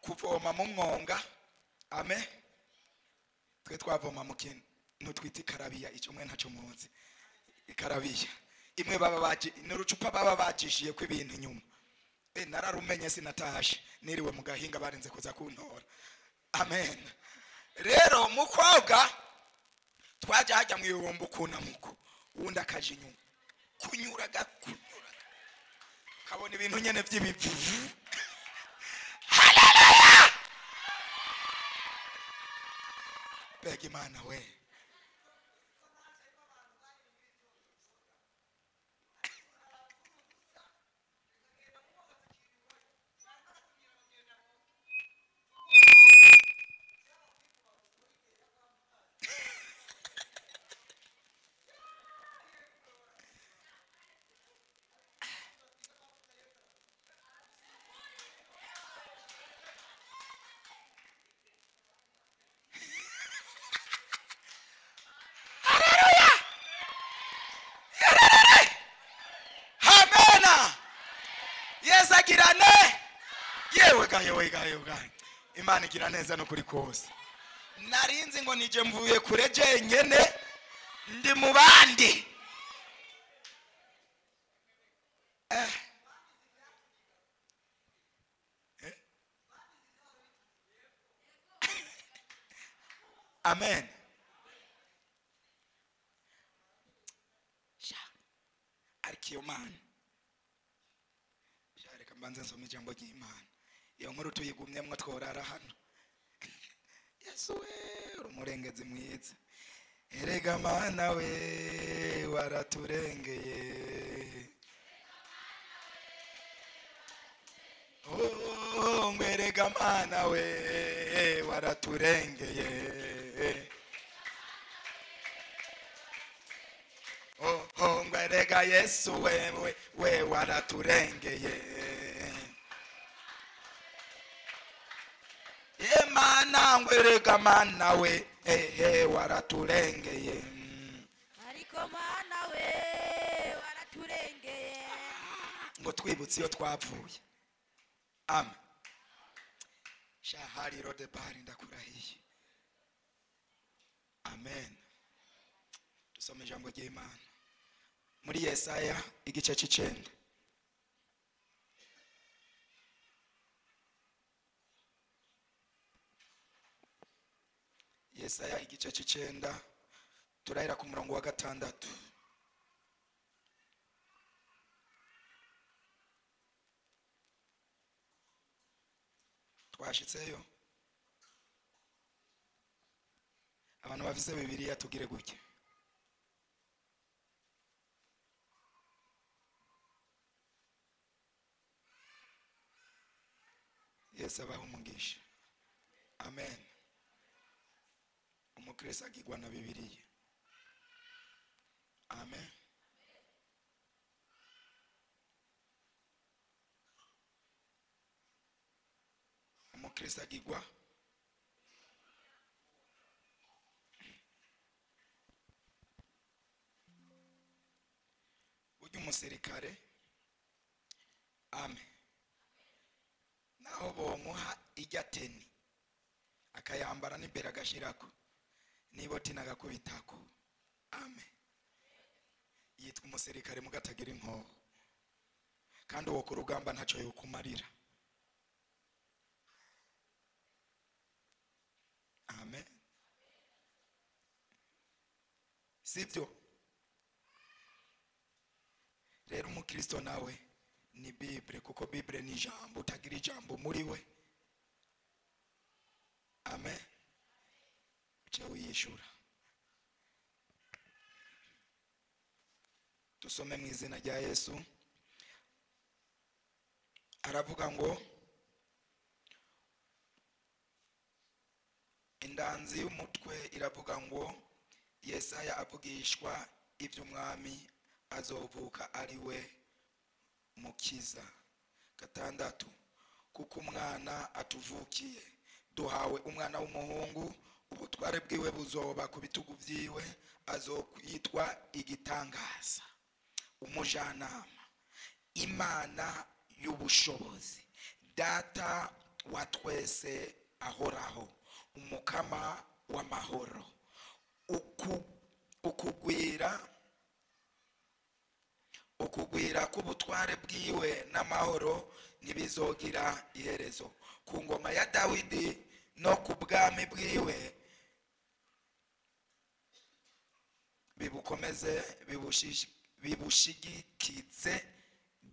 Kuvoma mu mwonga, amen. Twe twavoma mu kintu twita ikarabiya, icyo mwe ntacyo muzi. Ikarabiya imwe baba baji n'urucupa baba bajishiye ko ibintu inyuma. Nararumenye sinatashe, niriwe mu gahinga barinze kuza kuntora. Amen. Rero mu koga twaje hajya mu ibombo kunamuko, uwundi akaje inyuma kunyuraga kabona ibintu nyene by'ibivuvu. Haleluya! Bega Imana we. Yewe Imana igira neza no kuri kose. Narinzi ngo nije mvuye kure jenyene ndi mu bandi. Amen. Sha ariko man. Sha reka mbanze nsome ijambo ry'Imana. Iyo nkuru tuyigumyemwo tworara hano. Yesu we urumurengezi mwiza. Erega Mana we waraturengeye. Oh, erega Mana we waraturengeye. Oh, erega Yesu we waraturengeye. Mana ngwerega Mana we waraturengeye. Ariko Mana we waraturengeye. Ngo twibutse iyo twapfuye. Amen. Shahari rodebari ndakurahiye. Amen. Dusome ijambo ry'Imana muri Yesaya igice c'icenda. Yesaya igice c'icenda turahera ku murongo wa 6. Twashitseyo. Abantu bafise Bibiliya tugire gutya. Yesu abahe umugisha. Amen. Umukristo agirwa na Bibiliya. Amen. Umukristo agirwa burya umusirikare. Amen. Naho bomuha ijya teni akayambara n'imbere agashirako niboti nagakubitako. Amen. Yitwa umusirikare mugatagira inkoho, kandi uwo kurugamba ntacyo yokumarira. Amen. Sibyo? Rero umukristo nawe ni Bible, kuko Bible ni ijambo, utagira ijambo muri we. Amen. Uce wiyishura. Tusome mu izina rya Yesu. Aravuga ngo indanzi y'umutwe iravuga ngo Yesaya avugishwa iby'umwami azovuka ari we mukiza. 6 kuko umwana atuvukiye, duhawe umwana w'umuhungu, ubutware bwiwe buzoba ku bitugu byiwe, azokwitwa igitangaza, umujanama, Imana y'ubushobozi, Data wa twese ahoraho, umukama w'amahoro. Ukugwira k'ubutware bwiwe n'amahoro ntibizogira iherezo, ku ngoma ya Dawidi no ku bwami bwiwe, bibukomeze bibushigikitse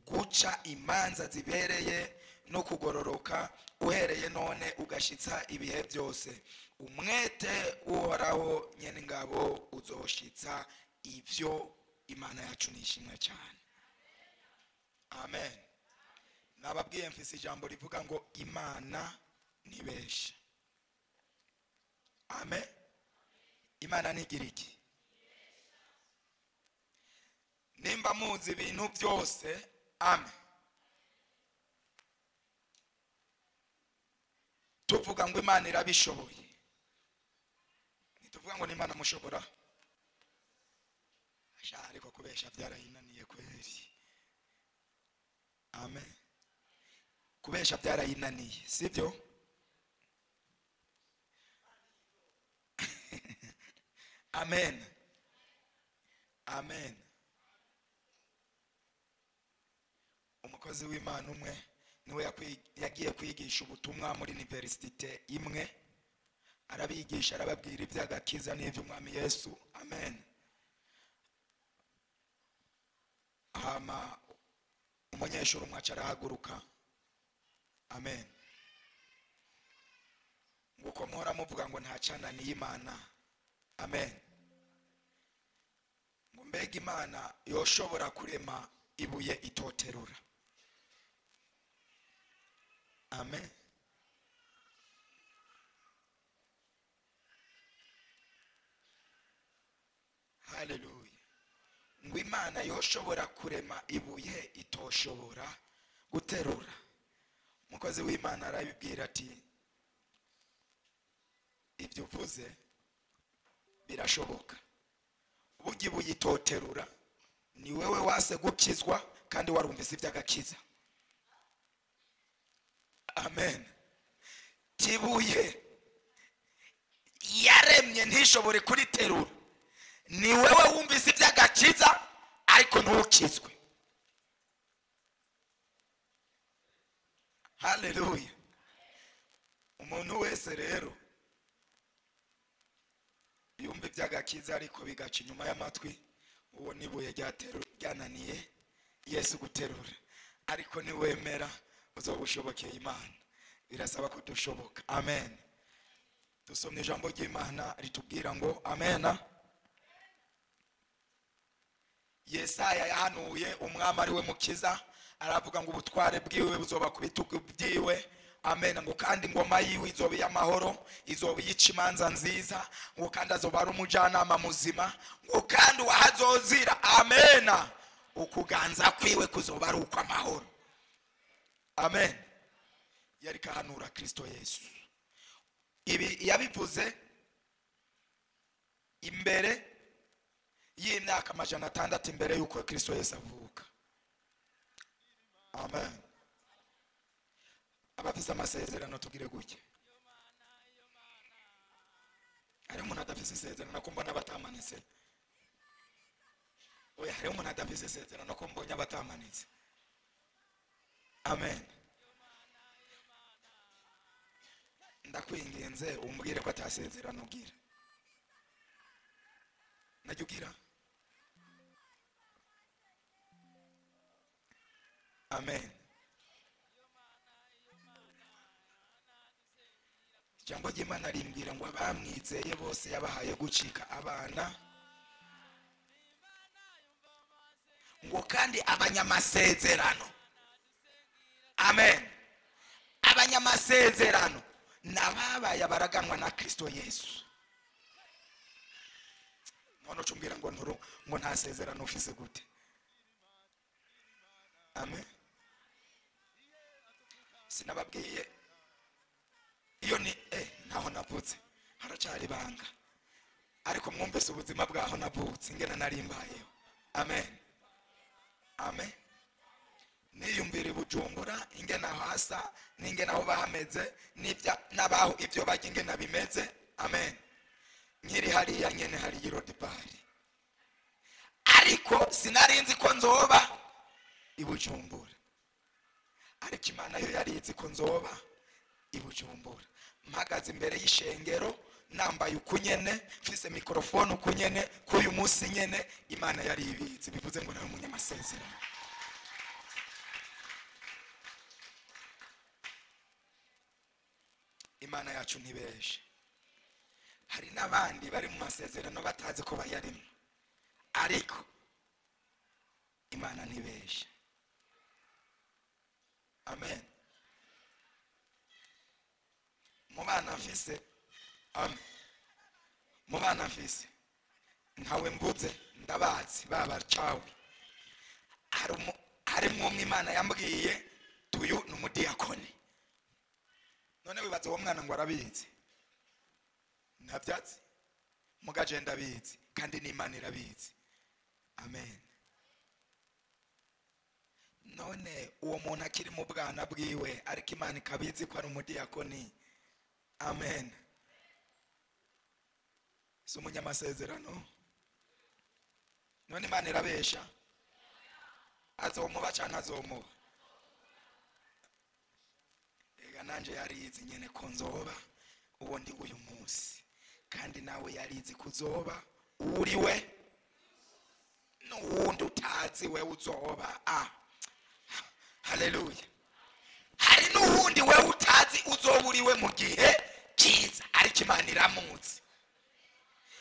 guca imanza zibereye no kugororoka, uhereye none ugashitsa ibihe byose. Umwete uhoraho nyeningabo uzoshitsa ivyo. Imana yacu nishimwe cyane. Amen. Nababwiye mfise ijambo rivuga ngo Imana nibesha. Amen. Imana nigira iki? Nimba muzi ibintu byose. Amen. Tuvuga ngo Imana irabishoboye, ntituvuga ngo n'Imana mushobora. Ariko kubesha byarayinaniye kweri. Amen. Kubesha byarayinaniye, sibyo? Amen. Amen. Umukozi w'Imana umwe niwe yagiye kwigisha ubutumwa muri universite imwe, arabigisha arababwira iby'agakiza n'iby'umwami Yesu. Amen. Hama umunyeshuri umwe arahaguruka. Amen. Nguko muhora muvuga ngo ntacananiye Imana. Amen. Ngo mbega Imana yoshobora kurema ibuye itoterura. Amen. Haleluya. Ngo Imana yoshobora kurema ibuye itoshobora guterura. Umukozi w'Imana arabibwira ati ibyo uvuze birashoboka. Ubugi buyitoterura ni wewe wase gukizwa kandi warumvise iby'agakiza. Amen. Tibuye yaremye ntishobore kuriterura, ni wewe wumvise iby'agakiza ariko ntukizwe. Haleluya. Umuntu wese rero yumva iby'agakiza ariko bigaca inyuma y'amatwi, uwo nibuye ryananiye Yesu guterura. Ariko niwemera uzobushobokeye Imana. Birasaba ko dushoboka. Amen. Dusomye ijambo ry'Imana ritubwira ngo amen. Yesaya yahanuye umwami ari we mukiza, aravuga ngo ubutware bwiwe buzoba ku bitugu byiwe. Amen. Ngo kandi ingoma yiwe izoba iy'amahoro, izoba iyica imanza nziza, ngo kandi azoba ari umujyanama muzima, ngo kandi uwahazozira, amen, ukuganza kwiwe kuzoba ari ukw'amahoro. Amen. Yari kahanura Kristo Yesu. Ibi yabivuze imbere y'imyaka 600 imbere y'uko Kristo Yesu avuka. Amen. Abafise amasezerano tugire gutya. Hari umuntu adafise isezerano ko mbona batamanitse. Oya, hari umuntu adafise isezerano ko mbonye abatamanitse. Amen. Ndakwinginze umbwire ko atasezerano ugira. Najya ugira. Amen. Ijambo ry'Imana rimbwira ngo abamwizeye bose yabahaye gucika abana, ngo kandi abanyamasezerano. Amen. Abanyamasezerano nababaye abaraganwa na Kristo Yesu. None ucumbwira ngo nturu ngo nta sezerano ufise gute? Amen. Sinababwiye iyo ni ntaho navutse haracari banga, ariko mwumvise ubuzima bwaho navutse ingena narimbayeho. Amen. Amen. Niyumvira Bujumbura ingena hasa n'ingena aho bahameze n'ibya nabaho ibyo bajya ingena bimeze. Amen. Nkiri hariya nyene hari Irodibari, ariko sinarinzi ko nzoba i Bujumbura, ariko Imana yo yarizi ko nzoba i Bujumbura. Mpagaze imbere y'ishengero nambaye ukunyene, mfise mikrofone ukunyene, k'uyu munsi nyene Imana yari ibizi. Bivuze ngo nawe umunyamasezerano. Imana yacu ntibeshe. Hari n'abandi bari mu masezerano batazi ko bayarimo, ariko Imana ntibeshe. Amen. Mu bana mfise, amen, mu bana mfise ntawe mvuze, ndabazi babacawe. Harimo umwe Imana yambwiye tuyu ni umudiyakoni. None wibaza uwo mwana ngo arabizi? Nta byatsi mugaje ndabizi, kandi n'Imana irabizi. Amen. None uwo muntu akiri mu bwana bwiwe, ariko Imana ikabizi ko ari umudiyakoni. Amen. Si umunyamasezerano? None Imana irabesha? Azomuba cyangwa ntazomuba? Ega nanje yarizi nyene ko nzoba uwo ndi uyu munsi, kandi nawe yarizi kuzoba uriwe n'uwundi utazi we uzoba. Ah, haleluya. Hari n'uwundi we utazi uzoba uriwe mu gihe kiza, ariko Imana iramuzi.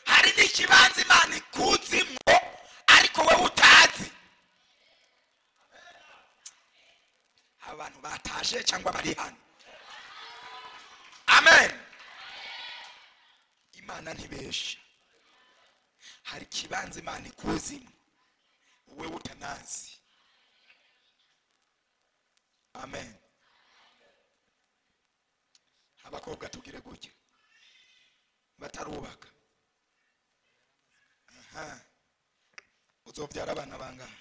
Hari n'ikibanza Imana ikuzimwo ariko we utazi. Abantu batashe cyangwa bari hano? Amen. Imana ntibesha. Hari ikibanza Imana ikuzimwo we utanazi. Amen. Abakobwa tugire gutya batarubaka. Aha, uzobyara abana bangahe?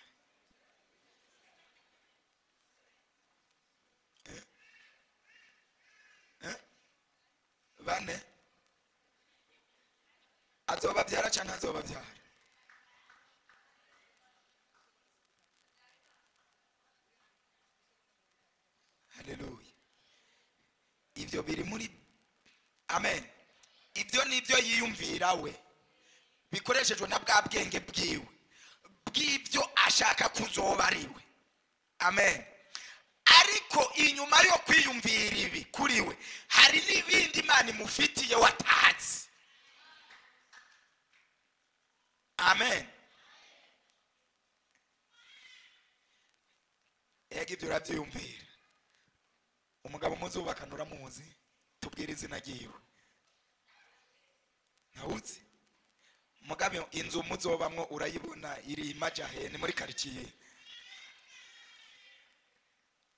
Bane. Azobabyara cyangwa ntazobabyara? Haleluya. Ibyo biri muri amen. Ibyo nibyo yiyumvira we, bikoreshejwe na bwa bwenge bwiwe bw'ibyo ashaka kuzoba ariwe. Amen. Ariko inyuma yo kwiyumvira ibi kuri we, hari n'ibindi Imana imufitiye watazi. Amen. Ega ibyo urabyiyumvira. Umugabo muzubakana uramuzi, tubwire izina ryiwe. Ntawuzi? Mugabe inzu muzobamwo urayibona iri imajahe, ni muri quartier.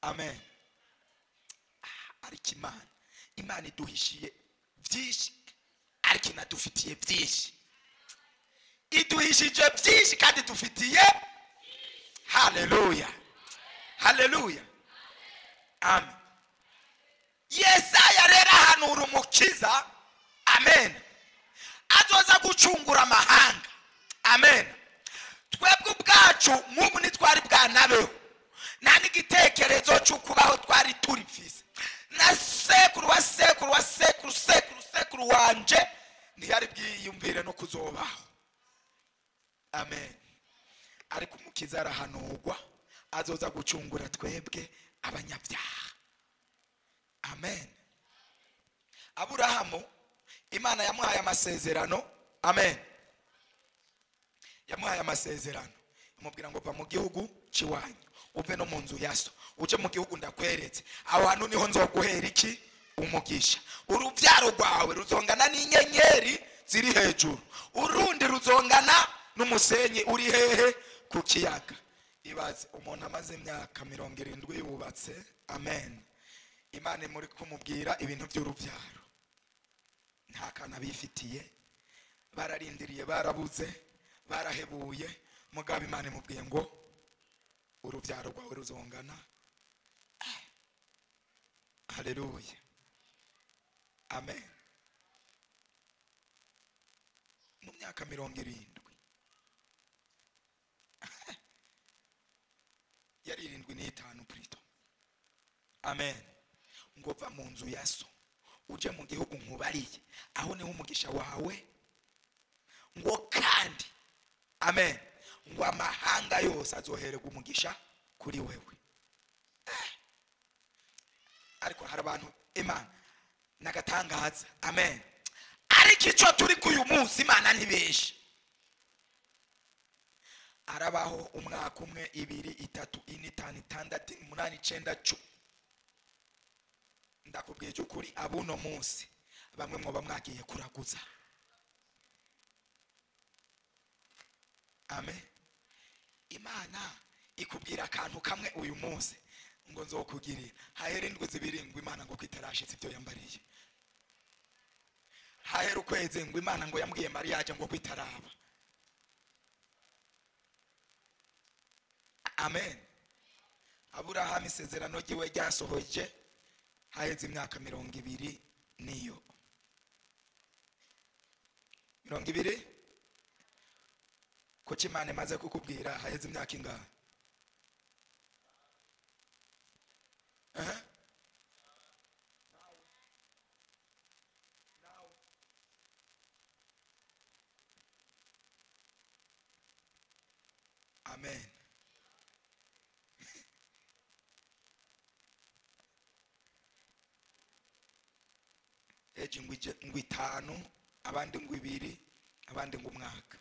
Amen. Ariko Imana iduhishiye byinshi, ariko inadufitiye byinshi. Iduhishije byinshi kandi dufitiye. Haleluya. Haleluya. Amen. Yesaya rero ahanura umukiza. Amen. Azoza gucungura amahanga. Amen. Twebwe ubwacu nk'ubu ntitwari bwanabeho, nta n'igitekerezo cy'ukubaho twari turifise. Na sekuru wa sekuru wa sekuru sekuru sekuru wanje ntiyari bwiyumvire no kuzobaho. Amen. Ariko umukiza arahanurwa azoza gucungura twebwe abanyabyaha. Amen. Aburahamu Imana yamuhaye amasezerano. Amen. Yamuhaye amasezerano, imubwira ngo va mu gihugu ciwanyu uve no mu nzu ya so uje mu gihugu ndakweretse, aho hantu niho nzoguhera iki? Umugisha. Urubyaro rwawe ruzongana n'inyenyeri ziri hejuru, urundi ruzongana n'umusenyi uri hehe? Ku kiyaga. Ibaze umuntu amaze imyaka 70 yubatse. Amen. Imana imuri kumubwira ibintu by'urubyaro, nta kana bifitiye, bararindiriye, barabuze, barahebuye. Mugabo Imana imubwiye ngo Uruvyaro rwawe ruzongana. Haleluya, amen. Mu myaka 70 yari 75 plutôt. Amen. Ngo va mu nzu ya so uje mu gihugu nkubariye, aho niho umugisha wawe. Ngo kandi amen, ngo amahanga yose azohererwa umugisha kuri wewe. Ariko hari abantu Imana nagatangaza. Amen. Ariko icyo turi kuyu munsi Imana ntibeshe. Arabaho umwaka umwe, 2, 3, 4, 5, 6, 8, 9, 10. Ndakubwiye cyukuri abuno munsi bamwe mwoba mwagiye kuraguza. Amen. Imana ikubwira akantu kamwe uyu munsi ngo nzokugirira, hahera indwi 2 ngo Imana ngo kwitarashitse ibyo yambariye, hahera ukwezi ngo Imana ngo yambwiye mariage ngo kwitaraba. Amen. Aburahamu isezerano ryiwe ryasohoje haheze imyaka 20 niyo 20. Kuki Imana imaze kukubwira haheze imyaka ingahe? Amen. Eji ngwi 5, abandi ngwi 2, abandi ngwi umwaka.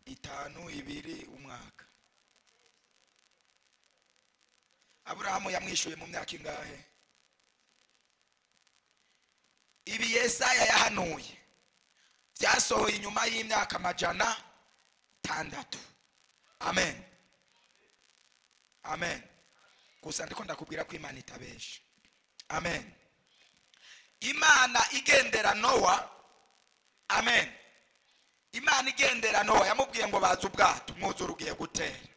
5, 2, umwaka. Aburahamu yamwishuye mu myaka ingahe? Ibi Yesaya yahanuye byasohoye inyuma y'imyaka 600. Amen. Amen. Gusa ndiko ndakubwira ko Imana itabesha. Amen. Imana igendera Nowa. Amen. Imana igendera Nowa yamubwiye ngo baza ubwato umwuzure ugiye gutera.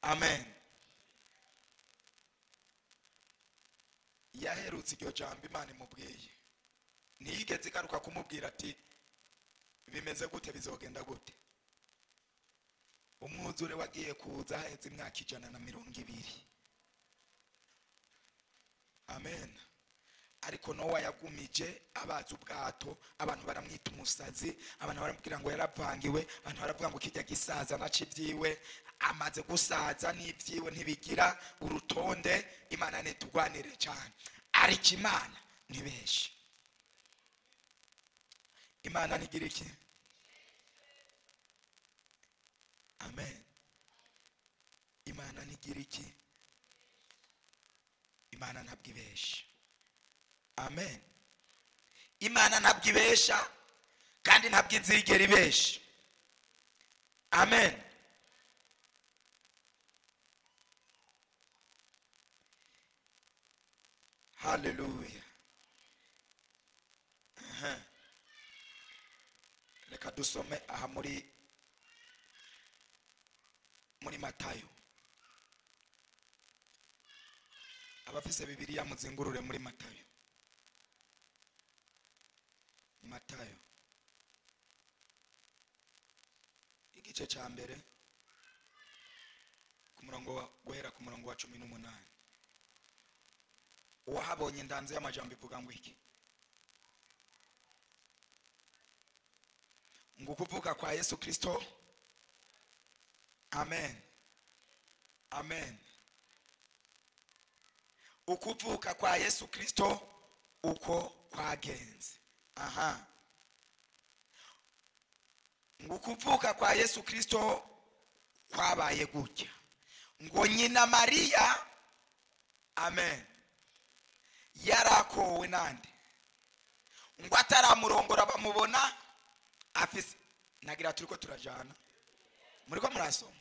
Amen. Yaherutse iryo jambo Imana imubwiye, ntiyigeze igaruka kumubwira ati bimeze gute, bizogenda gute. Umwuzure wagiye kuza haheze imyaka 120. Amen. Ariko Nowa yagumije abaza ubwato, abantu baramwita umusazi, abantu baramubwira ngo yaravangiwe, abantu baravuga ngo kijya gisaza naci ibyiwe, amaze gusaza n'ibyiwe ntibigira urutonde. Imana nitugwanire cyane. Ariko Imana ntibeshe. Imana ntigira iki? Amen. Imana ntigira iki? Imana ntabwo ibesha. Amen. Imana ntabwo ibesha kandi ntabwo izigera ibesha. Amen. Haleluya. Reka dusome aha muri Matayo. Abafise Bibiliya muzingurure muri Matayo. Matayo igice ca mbere ku murongo guhera ku murongo wa 18. Uwahabonye ndanze y'amajambo ivuga ngo iki? Ngo kuvuka kwa Yesu Kristo. Amen. Amen. Ukuvuka kwa Yesu Kristo uko kwagenze. Aha. Ngo kuvuka kwa Yesu Kristo kwabaye gutya. Ngo nyina Maria, amen, yarakowe nande? Ngo ataramurongora bamubona afise. Nagira turiko turajana. Muriko murasoma.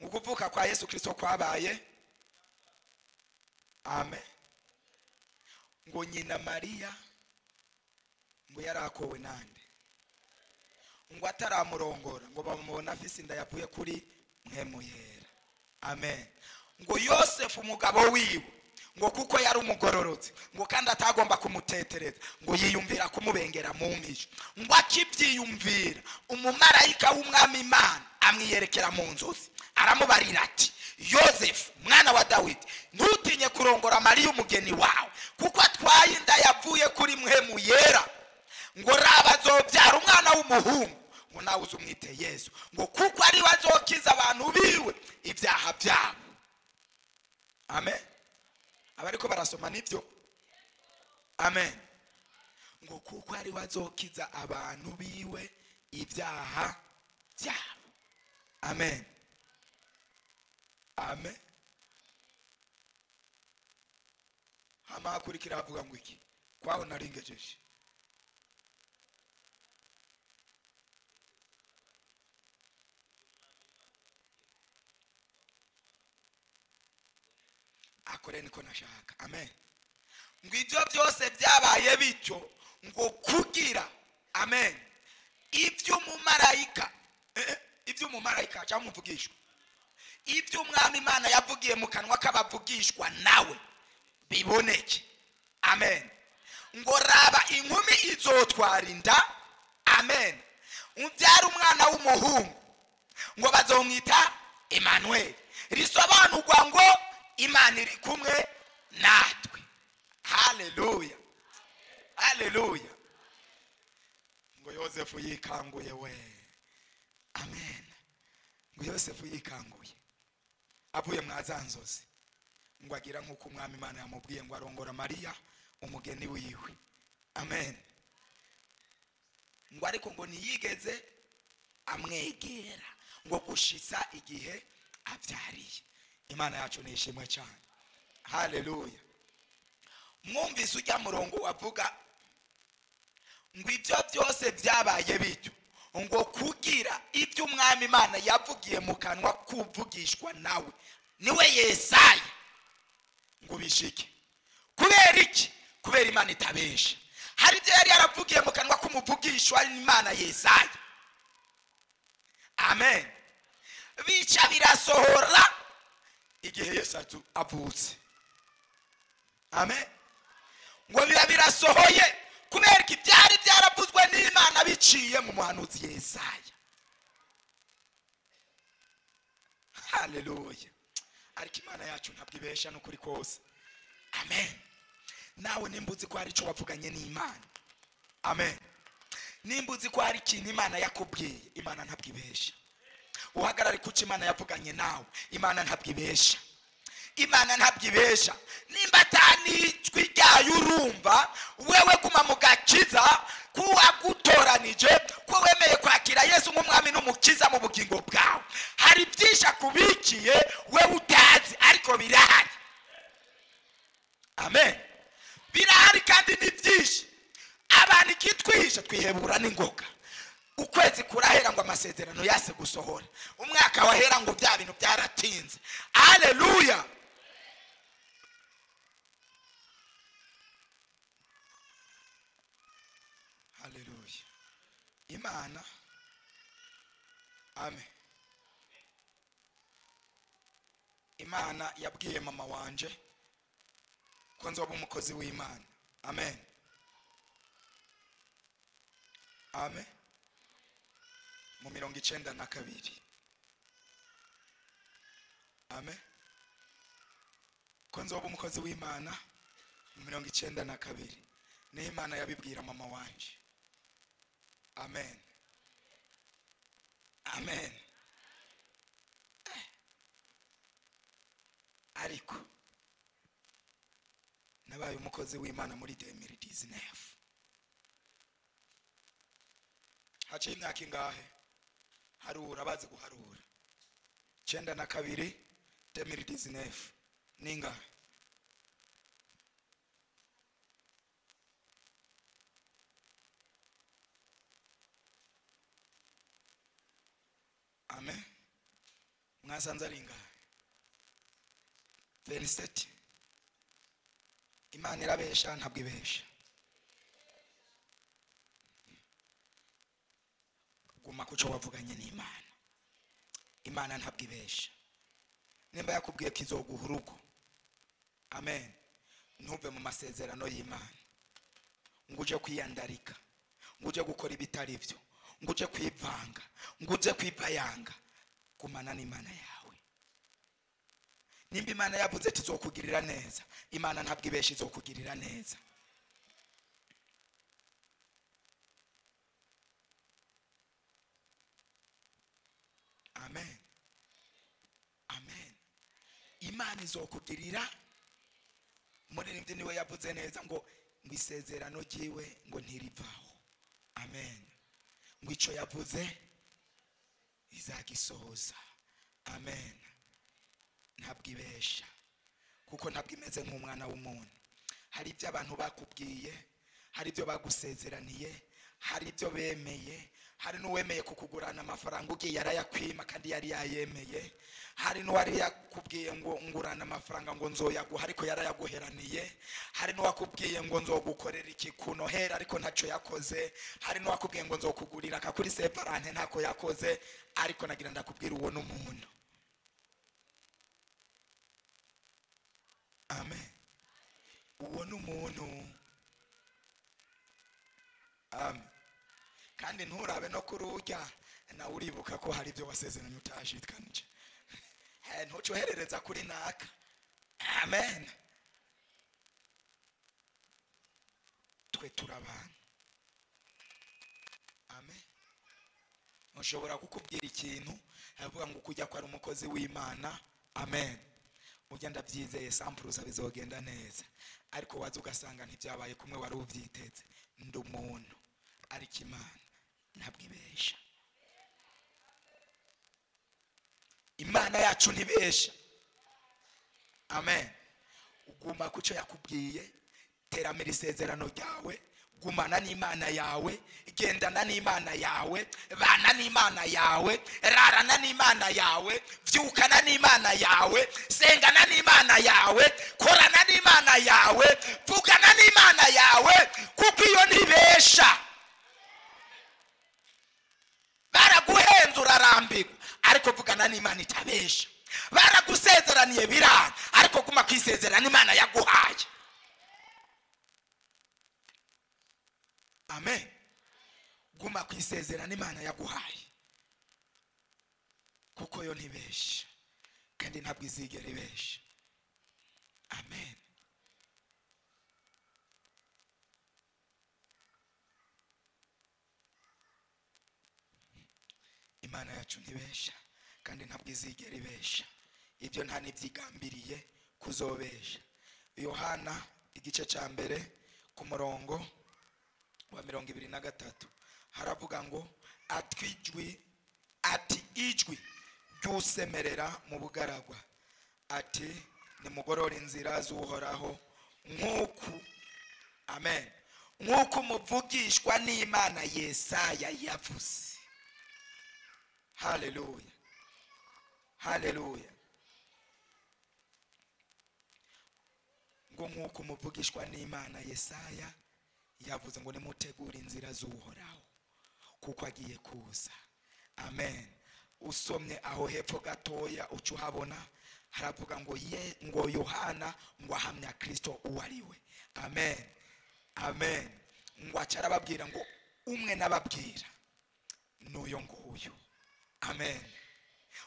Ngo kuvuka kwa Yesu Kristo kwabaye, amen, ngo nyina Maria ngo yarakowe nande? Ngo ataramurongora ngo bamubona afise inda yavuye kuri Mpwemu Yera. Amen. Ngo Yosefu umugabo wiwe, ngo kuko yari umugororotse, ngo kandi atagomba kumutetereza, ngo yiyumvira kumubengera mu mpisho. Ngo akibyiyumvira, umumarayika w'umwami Imana amwiyerekera mu nzozi, aramubarira ati: Yosefu mwana wa Dawidi, ntutinye kurongora Mariya umugeni wawe, kuko atwaye inda yavuye kuri Mpwemu Yera. Ngo raba azobyara umwana w'umuhungu, ngo nawe uzumwite Yesu, ngo kuko ari we azokiza abantu biwe ibyaha byabo. Amen. Abariko barasoma nivyo? Amen. Ngo kuko ari we azokiza abantu biwe ibyaha byabo. Amen. Amen. Hama akurikira avuga ngo iki? Kwaho naringejeje. Akore niko nashaka. Amen. Ngo ibyo byose byabaye bityo ngo kugira, amen, ibyo umumarayika, ibyo umumarayika cyangwa umuvugishwa, ibyo umwami Imana yavugiye mu kanwa k'abavugishwa nawe biboneke. Amen. Ngo raba inkumi izotwara inda, amen, ubyara umwana w'umuhungu, ngo bazomwita Emmanuel, risobanurwa ngo Imana iri kumwe natwe. Haleluya. Haleluya. Ngo Yosefu yikanguye we. Amen. Ngo Yosefu yikanguye avuye mwa za nzozi, ngo agira nk'uko umwami Imana yamubwiye, ngo arongora Mariya umugeni wiwe. Amen. Ngo ariko ngo ntiyigeze amwegera, ngo gushitsa igihe abyariye. Imana yacu ni ishimwe cyane. Haleluya. Mwumvise ujya murongo wavuga ngo ibyo byose byabaye bityo ngo kugira ibyo umwami Imana yavugiye mu kanwa kuvugishwa nawe, niwe Yesaya, ngo bishike. Kubera iki? Kubera Imana itabesha. Hari ibyo yari yaravugiye mu kanwa k'umuvugishwa n'Imana Yesaya. Amen. Bica birasohora igihe Yesu avutse. Amen. Ngo biba birasohoye kubera ko ibyari byaravuzwe n'Imana biciye mu muhanuzi Yesaya. Haleluya. Ariko Imana yacu ntabwo ibesha n'ukuri kose. Amen. Nawe nimba uzi ko hari icyo wavuganye n'Imana, amen, nimba uzi ko hari ikintu Imana yakubwiye, Imana ntabwo ibesha. Uhagarare kuki Imana yavuganye nawe, Imana ntabwo ibesha. Imana ntabwo ibesha. Nimba atanijwi ryayo urumva, wewe guma mu gakiza kuwagutoranije, ko wemeye kwakira Yesu nk'umwami n'umukiza mu bugingo bwawe. Hari byinshi akubikiye wewe utazi, ariko birahari. Amen. Birahari kandi ni byinshi. Abantu ikitwihisha twihebura n'ingoga. Ukwezi kurahera ngo amasezerano yase gusohora, umwaka wahera ngo bya bintu byaratinze. Haleluya. Haleluya. Imana, amen. Imana yabwiye mama wanje ko nzoba umukozi w'Imana. Amen. Amen. Mu 92. Amen. Ko nzoba umukozi w'Imana mu 92. Ni Imana yabibwira mama wanje. Amen. Amen. Ariko nabaye umukozi w'Imana muri 2019. Haciye imyaka ingahe? Harura, bazi guharura. 92 2019 ningahe? Amen. Mwasanze ari ingahe? 27. Imana irabesha ntabwo ibesha. Guma kuco wavuganye n'Imana. Imana ntabwo ibesha. Nimba yakubwiye ko izoguha urugo, amen, ntuve mu masezerano y'Imana ngo uje kwiyandarika, ngo uje gukora ibitari byo, ngo uje kwivanga, ngo uje kwipayanga. Gumana n'Imana yawe. Nimba Imana yavuze ati izokugirira neza, Imana ntabwo ibesha, izokugirira neza. Amen. Amen. Imana izokugirira. Muririmbyi niwe yavuze neza ngo isezerano ryiwe ngo ntirivaho. Amen. Ngo icyo yavuze izagisohoza. Amen. Ntabwo ibesha, kuko ntabwo imeze nk'umwana w'umuntu. Hari ibyo abantu bakubwiye, hari ibyo bagusezeraniye, hari ibyo bemeye, hari n'uwemeye kukugurana amafaranga ugiye yarayakwima kandi yari yayemeye, hari n'uwari yakubwiye ngo ngurana amafaranga ngo nzoyaguha ariko yarayaguheraniye, hari n'uwakubwiye ngo nzogukorera iki kunohera ariko ntacyo yakoze, hari n'uwakubwiye ngo nzokugurira akakuri separante ntako yakoze. Ariko nagira ndakubwira uwo n'umuntu. Amen. Uwo n'umuntu. Amen. Kandi nturabe no kurujya nawe uribuka ko hari ibyo wasezeranye utashikanije. Ntucoherereza kuri naka. Amen. Twe turabana. Amen. Ushobora kukubwira ikintu avuga ngo kujya kwa umukozi w'Imana. Amen. Ujya ndabyizeye sampuruza bizogenda neza, ariko waza ugasanga ntibyabaye kumwe wari ubyiteze. Ndi umuntu, ariko Imana ntabwo ibesha. Imana yacu ntibesha. Amen. Uguma kucyo yakubwiye, teramira isezerano ryawe, gumana n'Imana yawe, gendana n'Imana yawe, bana n'Imana yawe, rarana n'Imana yawe, vyukana n'Imana yawe, sengana n'Imana yawe, korana n'Imana yawe, vugana n'Imana yawe, kuko iyo ntibesha. Baraguhenza urarambirwa, ariko vugana n'Imana itabesha. Baragusezeraniye biranga, ariko guma kwisezerana Imana yaguhaye. Amen. Guma kwisezerana Imana yaguhaye, kuko yo ntibesha kandi ntabwo izigera ibesha. Amen. Imana yacu ntibesha kandi ntabwo izigera ibesha. Ibyo nta n'ibyigambiriye kuzobesha. Yohana igice cya mbere ku murongo wa 23 haravuga ngo atwijwi, ati ijwi ry'usemerera mu bugaragwa, ati nimugorore inzira z'Uhoraho nk'uku, amen, nk'uko muvugishwa n'Imana Yesaya yavuze. Haleluya. Haleluya. Ngo nk'uko muvugishwa n'Imana Yesaya yavuze ngo nimutegure inzira z'Uhoraho kuko agiye kuza. Amen. Usomye aho hepfo gatoya uca uhabona haravuga ngo ye ngo Yohana ngo ahamya Kristo uwo ari we. Amen. Amen. Ngo acarababwira ngo umwe nababwira n'uyo nguyu. Amen.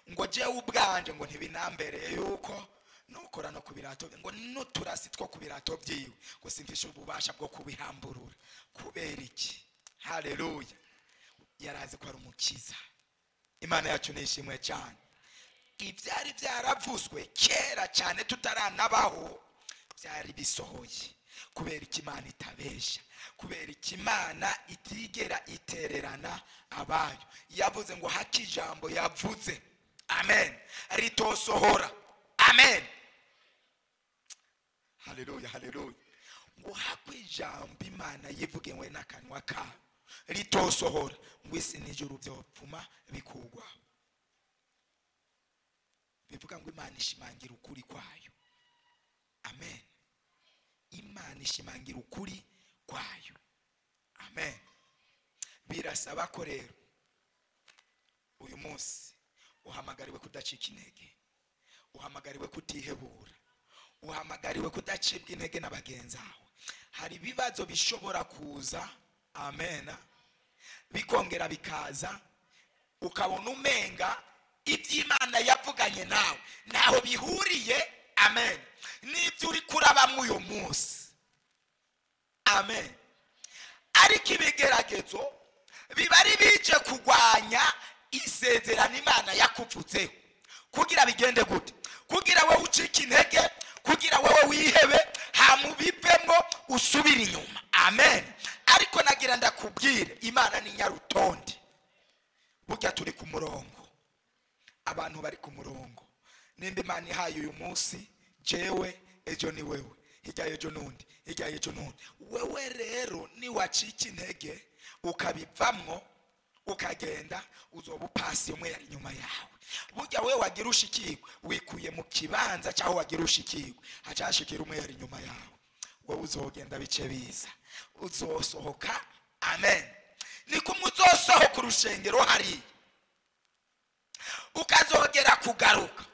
Ngo jewe ubwanje ngo ntibinambereye yuko nukora no kubirato, ngo nuturasi two kubirato byiwe, ngo simfishe ububasha bwo kubihamburura. Kubera iki? Haleluya. Yarazi ko ari umukiza. Imana yacu nishimwe cyane. Ibyari byaravuzwe kera cyane tutaranabaho byari bisohoye. Kubera iki Imana itabesha, kubera iki Imana itigera itererana abayo. Yavuze ngo haki ijambo yavuze, amen, ritosohora. Amen. Haleluya, haleluya. Ngo hakwe ijambo Imana yivuge we n'akanwa ka ritosohora, ngo isi n'ijuru byopfuma bikugwa. Bivuga ngo Imana ishimangira ukuri kwayo. Amen. Imana ishimangira ukuri kwayo. Amen. Birasaba ko rero uyu munsi Uhamagariwe kudacika intege, uhamagariwe kutihebura, uhamagariwe kudacibwa intege na bagenzi bawe. Hari ibibazo bishobora kuza, amen, bikongera bikaza, ukabona umenga iby'Imana yavuganye nawe naho bihuriye, amen, n'ibyo uri kurabamo uyu munsi, amen. Ariko ibigeragezo biba ari bije kugwanya isezerano Imana yakuvutseho, kugira bigende gute? Kugira wowe ucike intege, kugira wowe wihebe, hamubivemo usubire inyuma, amen. Ariko nagira ndakubwire, Imana ni nyarutonde. Burya turi ku murongo, abantu bari ku murongo. Nimba Imana ihaye uyu munsi jewe, ejo ni wewe, hirya y'ejo n'undi, hirya y'ejo n'undi. Wewe rero niwacika intege ukabivamwo ukagenda, uzoba upasi umwe yari inyuma yawe. Burya wewe wagira ushikirwe, wikuye mu kibanza cyaho wagira ushikirwe, hacashikira umwe yari inyuma yawe. Wewe uzogenda bice biza, uzosohoka, amen. Niko muzosohoka urushengero hari, ukazogera kugaruka,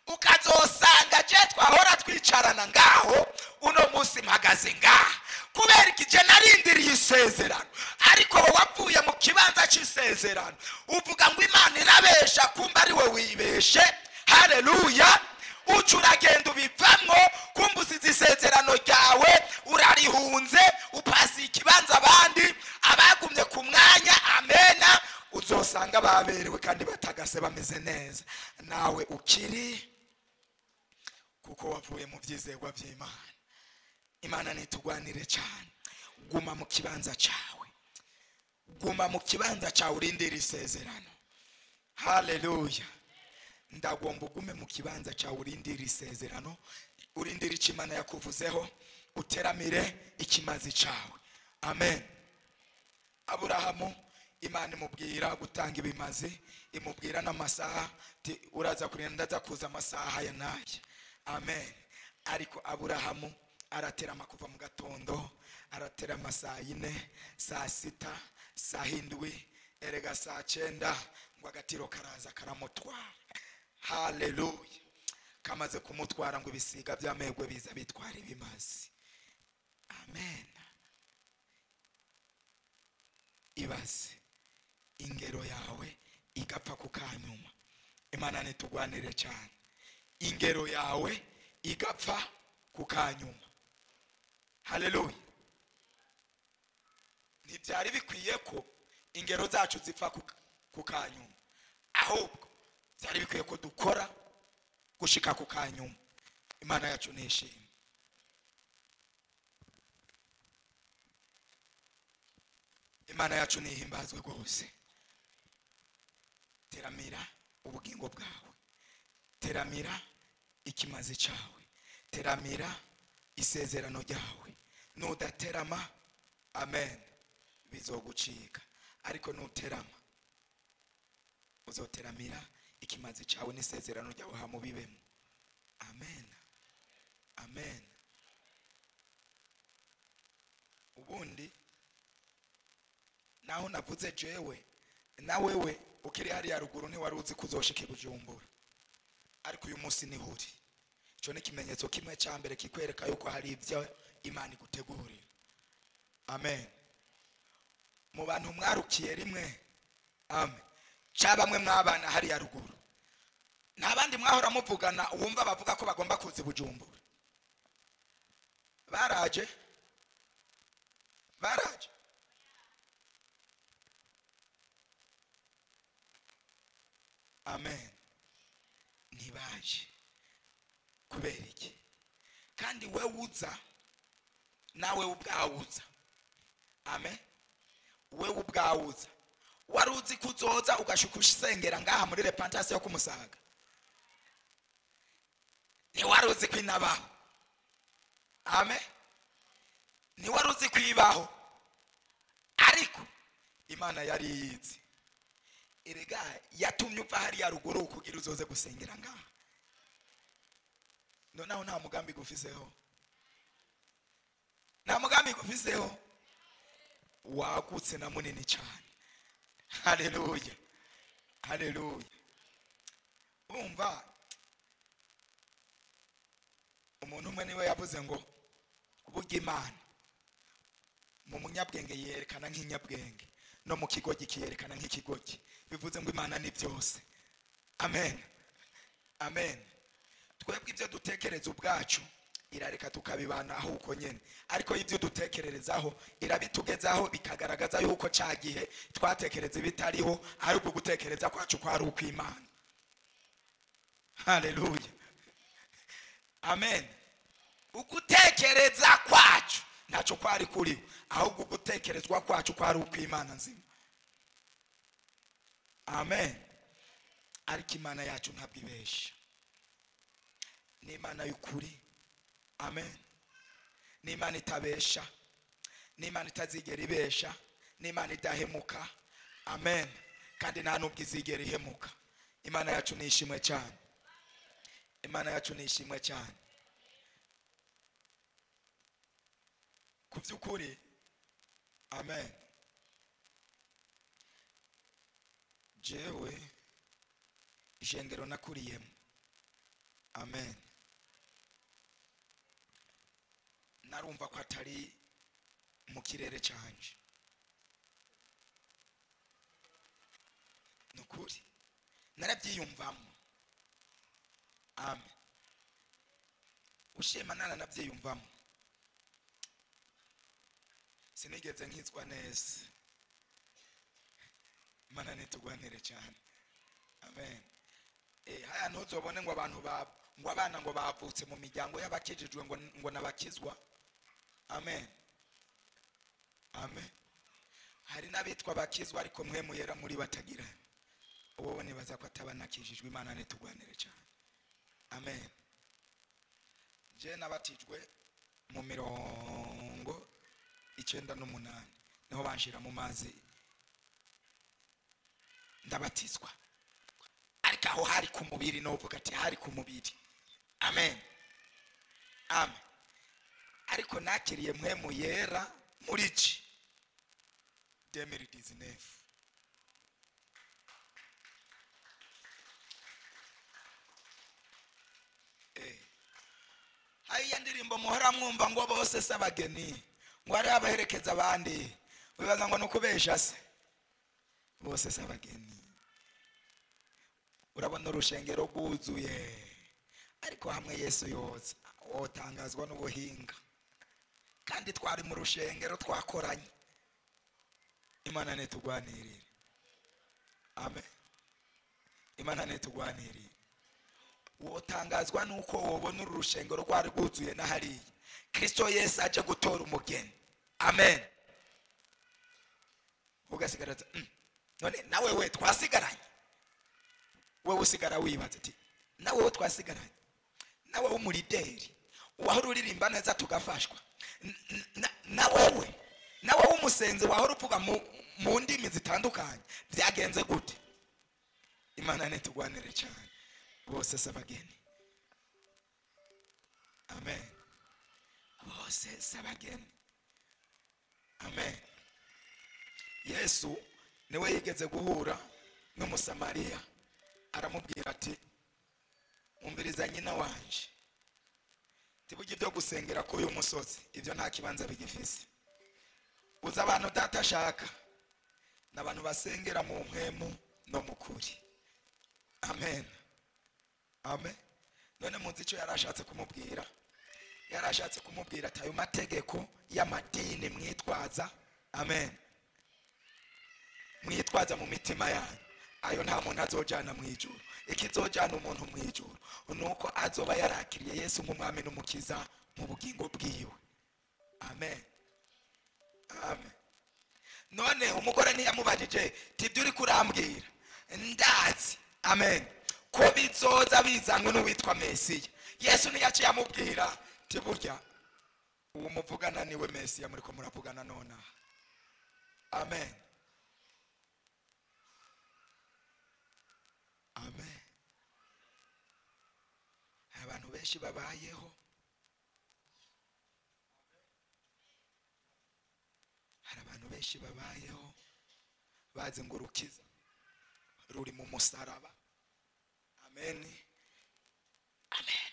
ukazosanga je twahora twicarana ngaho, uno munsi mpagaze ngaha kubera iki? Je narindiriye isezerano, ariko wowe wavuye mu kibanza cy'isezerano uvuga ngo Imana irabesha, kumba ari we wibeshe. Haleluya. Uca uragenda ubivamwo, kumba usize isezerano ryawe urarihunze, upasi ikibanza abandi abagumye ku mwanya, amena. Uzosanga baberewe kandi batagase bameze neza, nawe ukiri, kuko wavuye mu byizerwa by'Imana. Imana nitugwanire cyane. Guma mu kibanza cyawe, guma mu kibanza cyawe, urindire isezerano. Haleluya. Ndagomba ugume mu kibanza cyawe, urindire isezerano, urindire icyo Imana yakuvuzeho, uteramire ikimazi cyawe, amen. Aburahamu Imana imubwira gutanga ibimazi, imubwira n'amasaha, uraza kurinda ndaza kuza amasaha ya naye, amen. Ariko Aburahamu araterama kuva mu gatondo, araterama saa 4, saa 6, saa 7, erega saa 9, ngo agatiro karaza karamutwara. Haleluya. Kamaze kumutwara ngo ibisiga by'amegwe biza bitwara ibimazi, amen. Ibaze ingero yawe igapfa ku kanyuma. Imana nitugwanire cyane. Ingero yawe igapfa ku kanyuma. Haleluya. Ntibyari bikwiye ko ingero zacu zipfa ku kanyuma, ahubwo byari bikwiye ko dukora gushika ku kanyuma. Imana yacu nishimye. Imana yacu nihimbazwe rwose. Teramira ubugingo bwawe, teramira ikimazi cyawe, teramira isezerano ryawe. Nudaterama, amen, bizogucika. Ariko nuterama, uzoteramira ikimazi cyawe n'isezerano ryawe hamubibemo, amen, amen. Ubundi naho navuze jewe na wewe ukiri hari ya ruguru ntiwari uzi kuzoshika i Bujumbura, ariko uyu munsi niho uri. Ico ni ikimenyetso kimwe cya mbere kikwereka yuko hari ibyo Imana igutegurira, amen. Mu bantu mwarukiye rimwe, amen, ca bamwe mwabana hari ya ruguru, nta bandi mwahora muvugana wumva bavuga ko bagomba kuza i Bujumbura, baraje, baraje. Amen. Ntibaje kubera iki? Kandi we uza, nawe ubwawe uza, amen. We ubwawe uza, wari uzi kuzoza ugashuka usengera ngaha muri repentance yo kumusaga, ntiwari uzi ko inabaho, amen. Ntiwari uzi ko ibaho, ariko Imana yari yizi. Erega yatumye uva hariya ruguru kugira uzoze gusengera ngaha. Noneho nta mugambi gufiseho, nta mugambi gufiseho, wagutse na munini cyane. Haleluya, haleluya. Umva umuntu umwe niwe yavuze ngo burya Imana mu munyabwenge yerekana nk'inyabwenge, no mu kigogi kiyerekana nk'ikigogi. Bivuze ngo Imana ni byose. Amen. Amen. Twebwe ibyo dutekereza ubwacu irareka tukabibana aho uko nyene, ariko ibyo dutekererezaho irabitugezaho, bikagaragaza yuko ca gihe twatekereza ibitariho ari uko gutekereza kwacu kwari ukw'Imana. Haleluya. Amen. Ugutekereza kwacu ntacyo kwari kuriho, ahubwo ugutekerezwa kwacu kwari ukw'Imana nzima. Amen. Ariko Imana yacu ntabwo ibesha, ni Imana y'ukuri. Amen. Ni Imana itabesha, ni Imana itazigera ibesha, ni Imana idahemuka. Amen. Kandi nta nubwo izigera ihemuka. Imana yacu ni ishimwe cyane. Imana yacu ni ishimwe cyane. Ku by'ukuri, amen. Jewe ishengero nakuriyemo, amen, narumva ko atari mu kirere canje. Nukuri narabyiyumvamo. Amen. Ushima naranabyiyumvamo. Sinigeze nkizwa neza. Imana nitugwanire cyane. Amen. Haya ntuzobone ngo abantu ngo abana ngo bavutse mu miryango y'abakijijwe ngo nabakizwa. Amen. Amen. Hari n'abitwa bakizwa ariko mwe muyera muri batagira. Uwo nibaza ko atabanakijijwe. Imana nitugwanire cyane. Amen. Je nabatijwe mu 98 niho banshira mu mazi ndabatizwa, ariko aho hari ku mubiri, novuga ati hari ku mubiri. Amen. Amen. Ariko nakiriye mwe muyera muri iki 2019. Haiya ndirimbo muhora mwumva ngo bose sabageni, ngo ari abaherekeza abandi, wibaza ngo nukubesha se? Bose sabageni. Urabona urushengero rwuzuye, ariko hamwe Yesu yoza wotangazwa n'ubuhinga. Kandi twari mu rushengero twakoranye. Imana nitugwanirire. Amen. Imana nitugwanirire. Wotangazwa nuko wobona uru rushengero rwari rwuzuye na hariya Kristo Yesu aje gutora umugeni. Amen. Ugasigara none nawe we twasigaranye, wewe usigara wibaza ati nawe we twasigaranye, nawe w'umurideri wahora uririmba neza tugafashwa, nawe nawe w'umusenzi wahora uvuga mu ndimi zitandukanye, byagenze gute? Imana nitugwanire cyane. Bose sabageni. Amen. Bose sabageni. Amen. Yesu niwe yigeze guhura n'Umusamariya, aramubwira ati umviriza nyina wanje, tibuge ibyo gusengera ko uyu musozi ibyo nta kibanza bigifise. Uza abantu data ashaka n'abantu basengera mu mpemu no mu kuri. Amen. Amen. None muzi icyo yarashatse kumubwira? Yarashatse kumubwira ati ayo mategeko y'amadini mwitwaza, amen, mwitwaza mu mitima yanyu, ayo nta muntu azojana mu ijuru. Ikizojana umuntu mu ijuru nuko azoba yarakiriye Yesu nk'umwami n'umukiza mu bugingo bwiwe. Amen. Amen. None umugore ntiyamubajije tibyo uri kurambwira ndazi, amen, ko bizoza bizanwe n'uwitwa Mesiya. Yesu ntiyaciye amubwira ti burya uwo muvugana niwe Mesiya muri ko muravugana nonaha. Amen. Amen. Abantu benshi babayeho, hari abantu benshi babayeho bazi ngo urukiza ruri mu musaraba. Amen. Amen.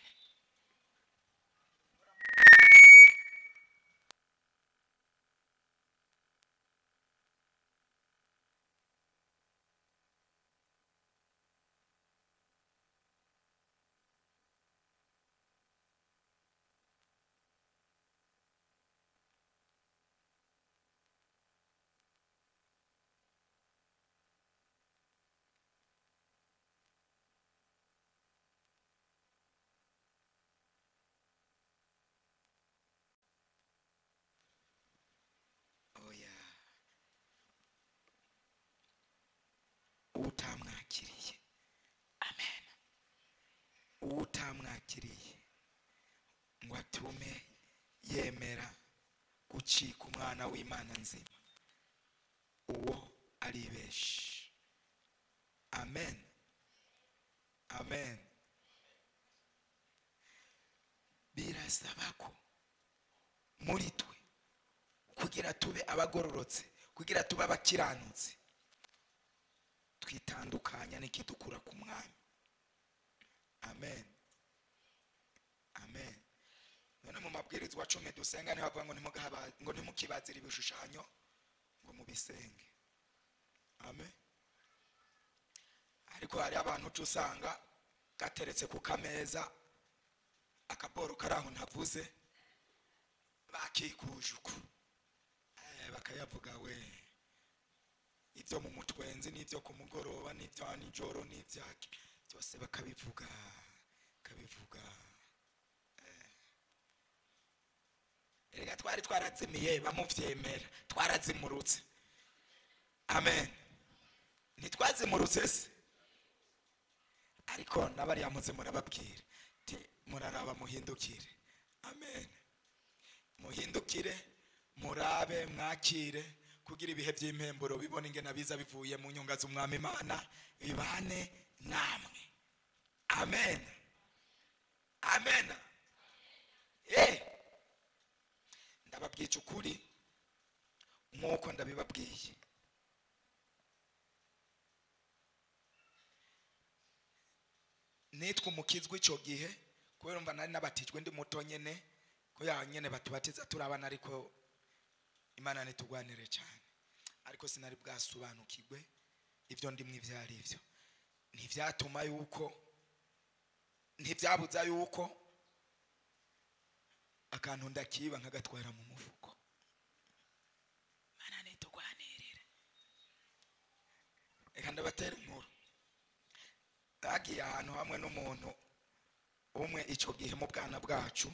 Utamwakiriye. Amen. Utamwakiriye ngo atume yemera gucika umwana w'Imana nzima, uwo aribeshe. Amen. Amen. Birasaba ko muri twe kugira tube abagororotse, kugira tube abakiranutse, twitandukanya n'ikidukura ku mwami. Amen. Amen. None mu mabwirizwa 10 dusenga niho bavuga ngo ngo ntimukibazire ibishushanyo ngo mubisenge. Amen. Ariko hari abantu usanga gateretse ku kameza akaboro karaho ntavuze bakikuje uko bakayavuga we ibyo mu mutwenzi n'ibyo ku mugoroba n'ibyo nijoro n'ibyaki byose bakabivuga kabivuga. Erega twari twarazimiye bamuvyemera, twarazimurutse. Amen. Ntitwazimurutse se? Ariko nabari yamuze murababwira ti muraraba muhindukire. Amen. Muhindukire, murabe, mwakire kugira ibihe by'impemburo bibone ingena biza bivuye mu nyonga z'umwami Imana bibane namwe. Amen. Amen. Ndababwiye ukuri nkuko ndabibabwiye. Nitwa umukizwe ico gihe kubera umva nari nabatijwe ndi muto nyene ko ya nyene batubatiza turabana, ariko Imana nitugwanire cyane, ariko sinari bwasobanukirwe ibyo ndimwe ivyari ivyo. Ntivyatuma yuko, ntivyabuza yuko akantu ndakiba nkagatwara mu mufuko. Imana nitugwanirire. Reka ndabatera inkuru. Nagiye ahantu hamwe n'umuntu umwe ico gihe mu bwana bwacu.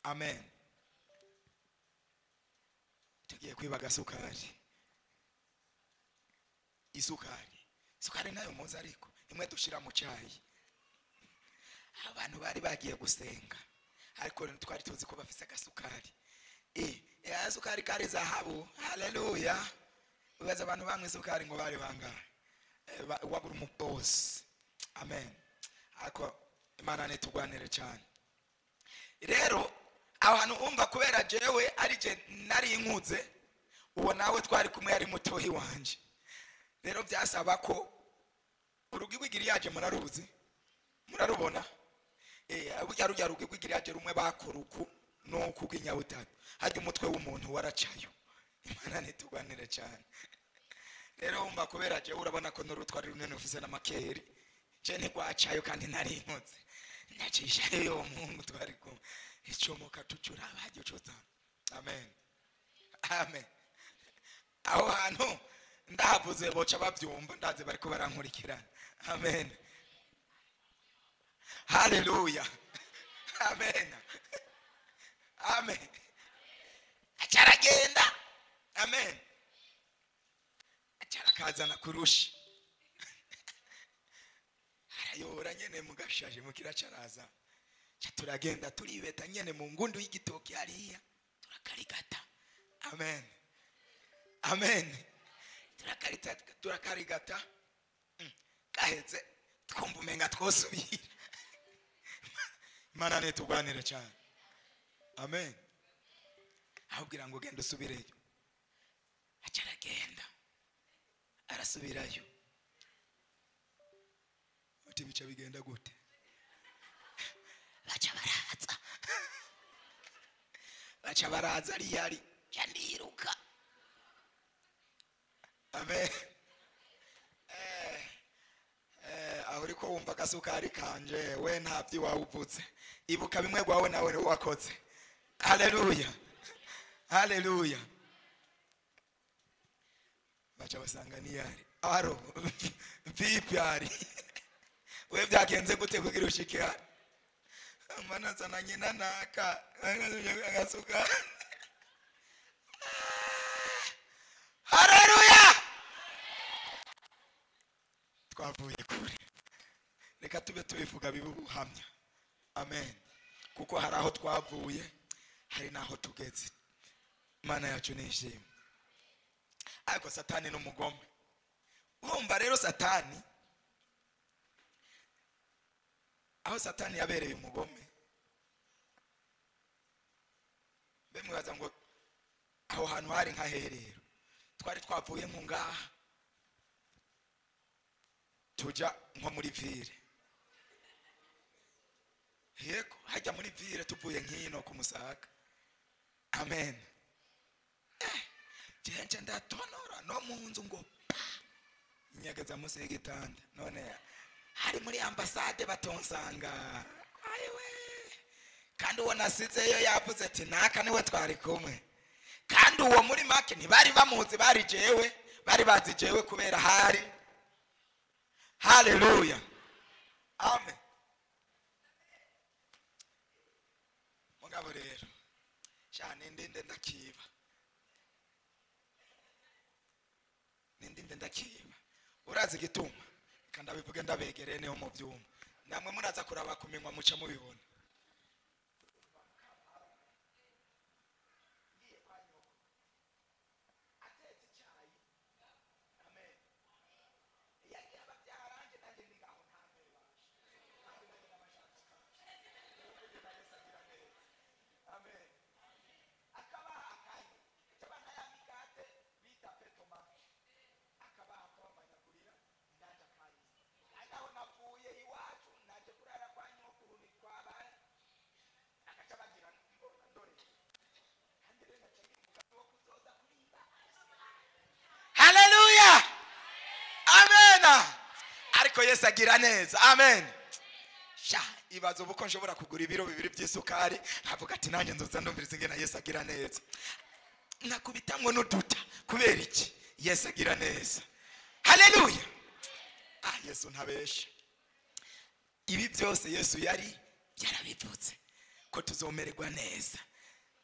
Amen. Tugiye kwiba gasukari. Isukari. Isukari nayo muzi, ariko imwe dushira mu cyayi. Abantu bari bagiye gusenga, ariko twari tuzi ko bafise agasukari. Ya sukari kari zahabu. Haleluya. Ubaza abantu bamwe isukari ngo bari bangahe? Wabura umubosi. Amen. Ariko Imana nitugwanire cyane. Rero aho hantu umva kubera jewe ari je nari inkuze, uwo nawe twari kumwe yari mutohi wanje. Rero byasaba ko urugi rw'igiriyaje muraruzi, murarubona. Burya rujya rugi rw'igiriyaje rumwe bakora uku nuku rw'inyabutatu, hajya umutwe w'umuntu waracayo. Imana nitugwanire cyane. Rero umva kubera jewe urabona ko n'urutwari runene ufise n'amakeri, je ntigwacayo kandi nari inkuze. Ndacishayo Mungu twari kumwe. Icomoka tucuraba hagicuza. Amen. Amen. Aho hantu ndavuze boca bavyumva, ndaze bariko barankurikirana. Amen. Haleluya. Amen. Amen. Acaragenda. Amen. Acarakazana kurushi. Arayora nyene mugashaje mukiracaraza. Turagenda turibeta nyene mu ngundu y'igitoki hariya, turakarigata. Amen. Amen. Turakarigata. Kahetse twumva umenga twosubira. Imana nitugwanire cyane. Amen. Ahubwira ngo genda usubireyo. Acaragenda. Arasubirayo. Ati bica bigenda gute? Baca baraza, baca baraza ari ndiruka. Amen. Aho uriko wumva agasukari kanje, we ntabyo iwawe uvutse, ibuka bimwe gwawe nawe wakoze. Haleluya, haleluya. Baca basanga niyari aro vipi ari we byagenze gute kugira ushike hano? Mana na nyina naka agasuka. Haleluya. Twavuye kure, reka tube tubivuga bibe ubuhamya. Amen. Kuko hari aho twavuye, hari naho tugeze. Imana yacu nishimwe. Ariko Satani n'umugome. Urumva rero Satani, aho Satani yabereye umugome, bemwe ngo aho hantu hari nka herero, twari twavuye nko ngaha tuja nko muri ville. Yego, hajya muri ville tuvuye nkino ku Musaga. Amen. Jenje ndatonora no mu nzu ngo inyagaza munsi y'igitanda. None hari muri ambasade batonsanga. Ayiwe. Kandi uwo nasizeyo yavuze ati naka niwe twari kumwe. Kandi uwo muri make ntibari bamuzi, bari jewe, bari bazi jewe kubera hari. Haleluya. Amen. Mugabo rero cyane ndinde ndakiba, nindinde ndakiba. Urazi igituma? Kandi abivuge ndabegereye niho mu byuma, namwe muraza kuraba kuminywa muca mubibona. Haleluya. Amen. Ariko Yesu agira neza. Amen. Sha ibazo uko nshobora kugura ibiro bibiri by'isukari, nkavuga ati nanjye nzoza ndumviriza ingena Yesu agira neza. Nakubitamwe n'uduta kubera iki? Yesu agira neza. Haleluya. Ah, Yesu ntabesha. Ibi byose Yesu yari yarabivutse ko tuzomererwa neza.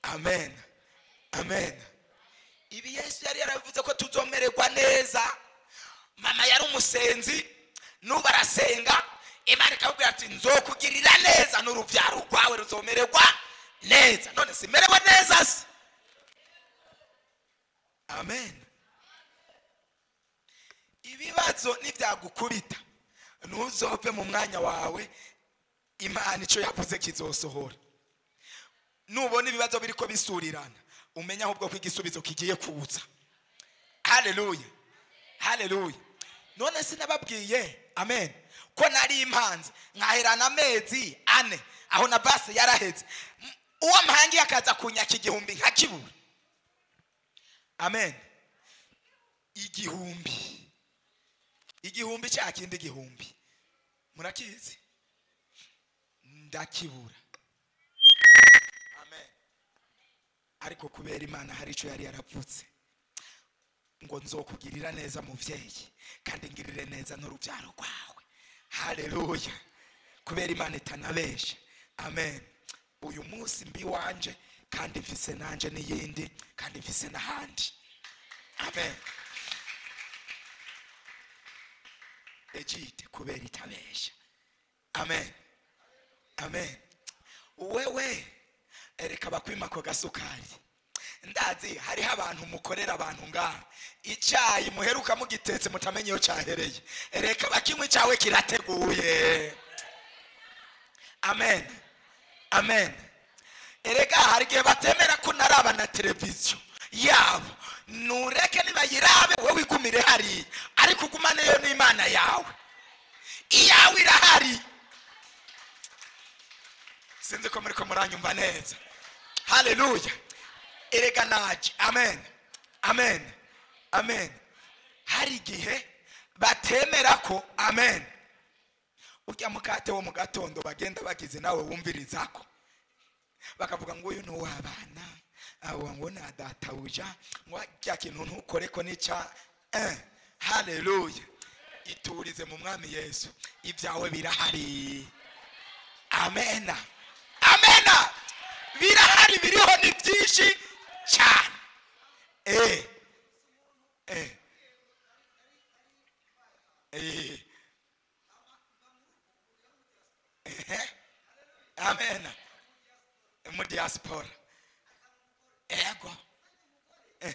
Amen. Amen. Ibi Yesu yari yarabivuze ko tuzomererwa neza. Mama yari umusenzi, nuba arasenga, Imana ikabwira ati nzokugirira neza n'urubyaro rwawe ruzomererwa neza. None simererwa neza se? Amen. Ibibazo nibyagukubita, ntuzove mu mwanya wawe, Imana icyo yavuze kizosohora. Nubona ibibazo biriko bisurirana, umenya ahubwo ko igisubizo kigiye kuza. Haleluya. Haleluya. None sinababwiye, amen, ko nari impanze nkaherana amezi 4, aho na base yaraheze, uwo mpangiye akaza kunyaka 1000 nkakibura. Amen. 1000, 1000 cya kindi 1000 murakizi, ndakibura. Amen. Ariko kubera Imana hari icyo yari yaravutse ngo nzokugirira neza muvyeyi, kandi ngirire neza n'urubyaro rwawe. Haleluya. Kubera Imana itanabesha. Amen. Uyu munsi mbi wanje, kandi mfise nanje n'iyindi, kandi mfise n'ahandi. Amen. Ejite kubera itabesha. Amen. Amen. Wewe ereka bakwima ko gasukari. Ndazi hariho abantu mukorera abantu ngaha, icyayi muheruka mugitetse mutamenye iyo cyahereye. Ereka bakinywa icyawe kirateguye. Amen. Amen. Erega hari igihe batemera ko naraba na televiziyo yabo, nureke nibayirabe wowe igumire hariya, ariko ugumaneyo n'Imana yawe. Iyawe irahari. Sinzi ko muriko muranyumva neza. Haleluya. Erega naje. Amen, amen, amen. Hari igihe batemera ko, amen, urya mukate wo mu gatondo bagenda bagize nawe wumvirizako, bakavuga ngo uyu ni uw'abana, abo ngo na databuja, ngo rya kintu ntukore ko nica. Haleluya. Iturize mu mwami Yesu, ibyawe birahari. Amena, amena. Birahari, biriho, ni byinshi cyane. Eh eh eh eh. Amen. Mu diaspora. Ego. Eh.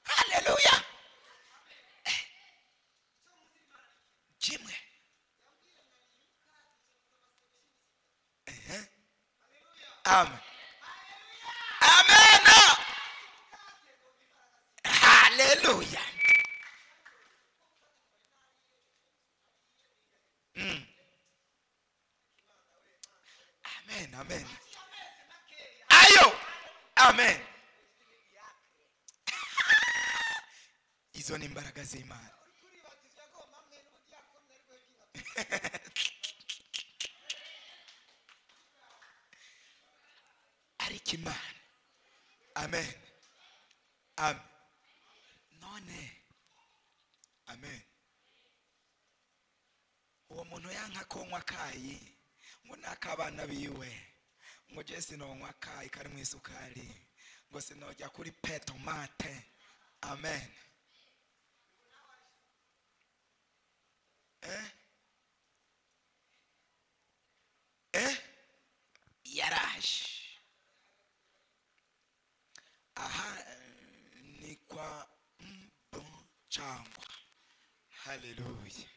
Haleluya. Kimwe. Amen. Amen. Haleluya. Amen, amen. Ayo. Amen. Izo ni imbaraga z'Imana. Ariko Imana. Amen. Amen. None. Amen. Uwo muntu yanka konywa kayi ngo nakabana biwe, ngo je sinonywa kayi kari mu isukari, ngo sinojya kuri petomate. Amen. Yaraje. Aha ni kwa Mbo cyangwa. Haleluya.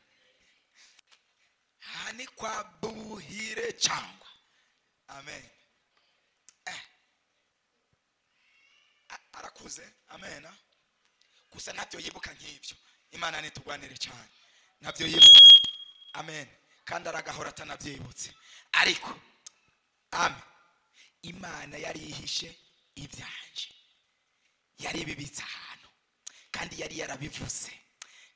Aha ni kwa Buhire cyangwa. Amen. Arakuze. Amen. Gusa ntabyo yibuka nk'ibyo. Imana nitugwanire cyane. Ntabyo yibuka. Amen. Kandi aragahora atanabyibutse. Ariko amen. Imana yari yihishe ibyanje. Yari bibitse ahantu. Kandi yari yarabivuze.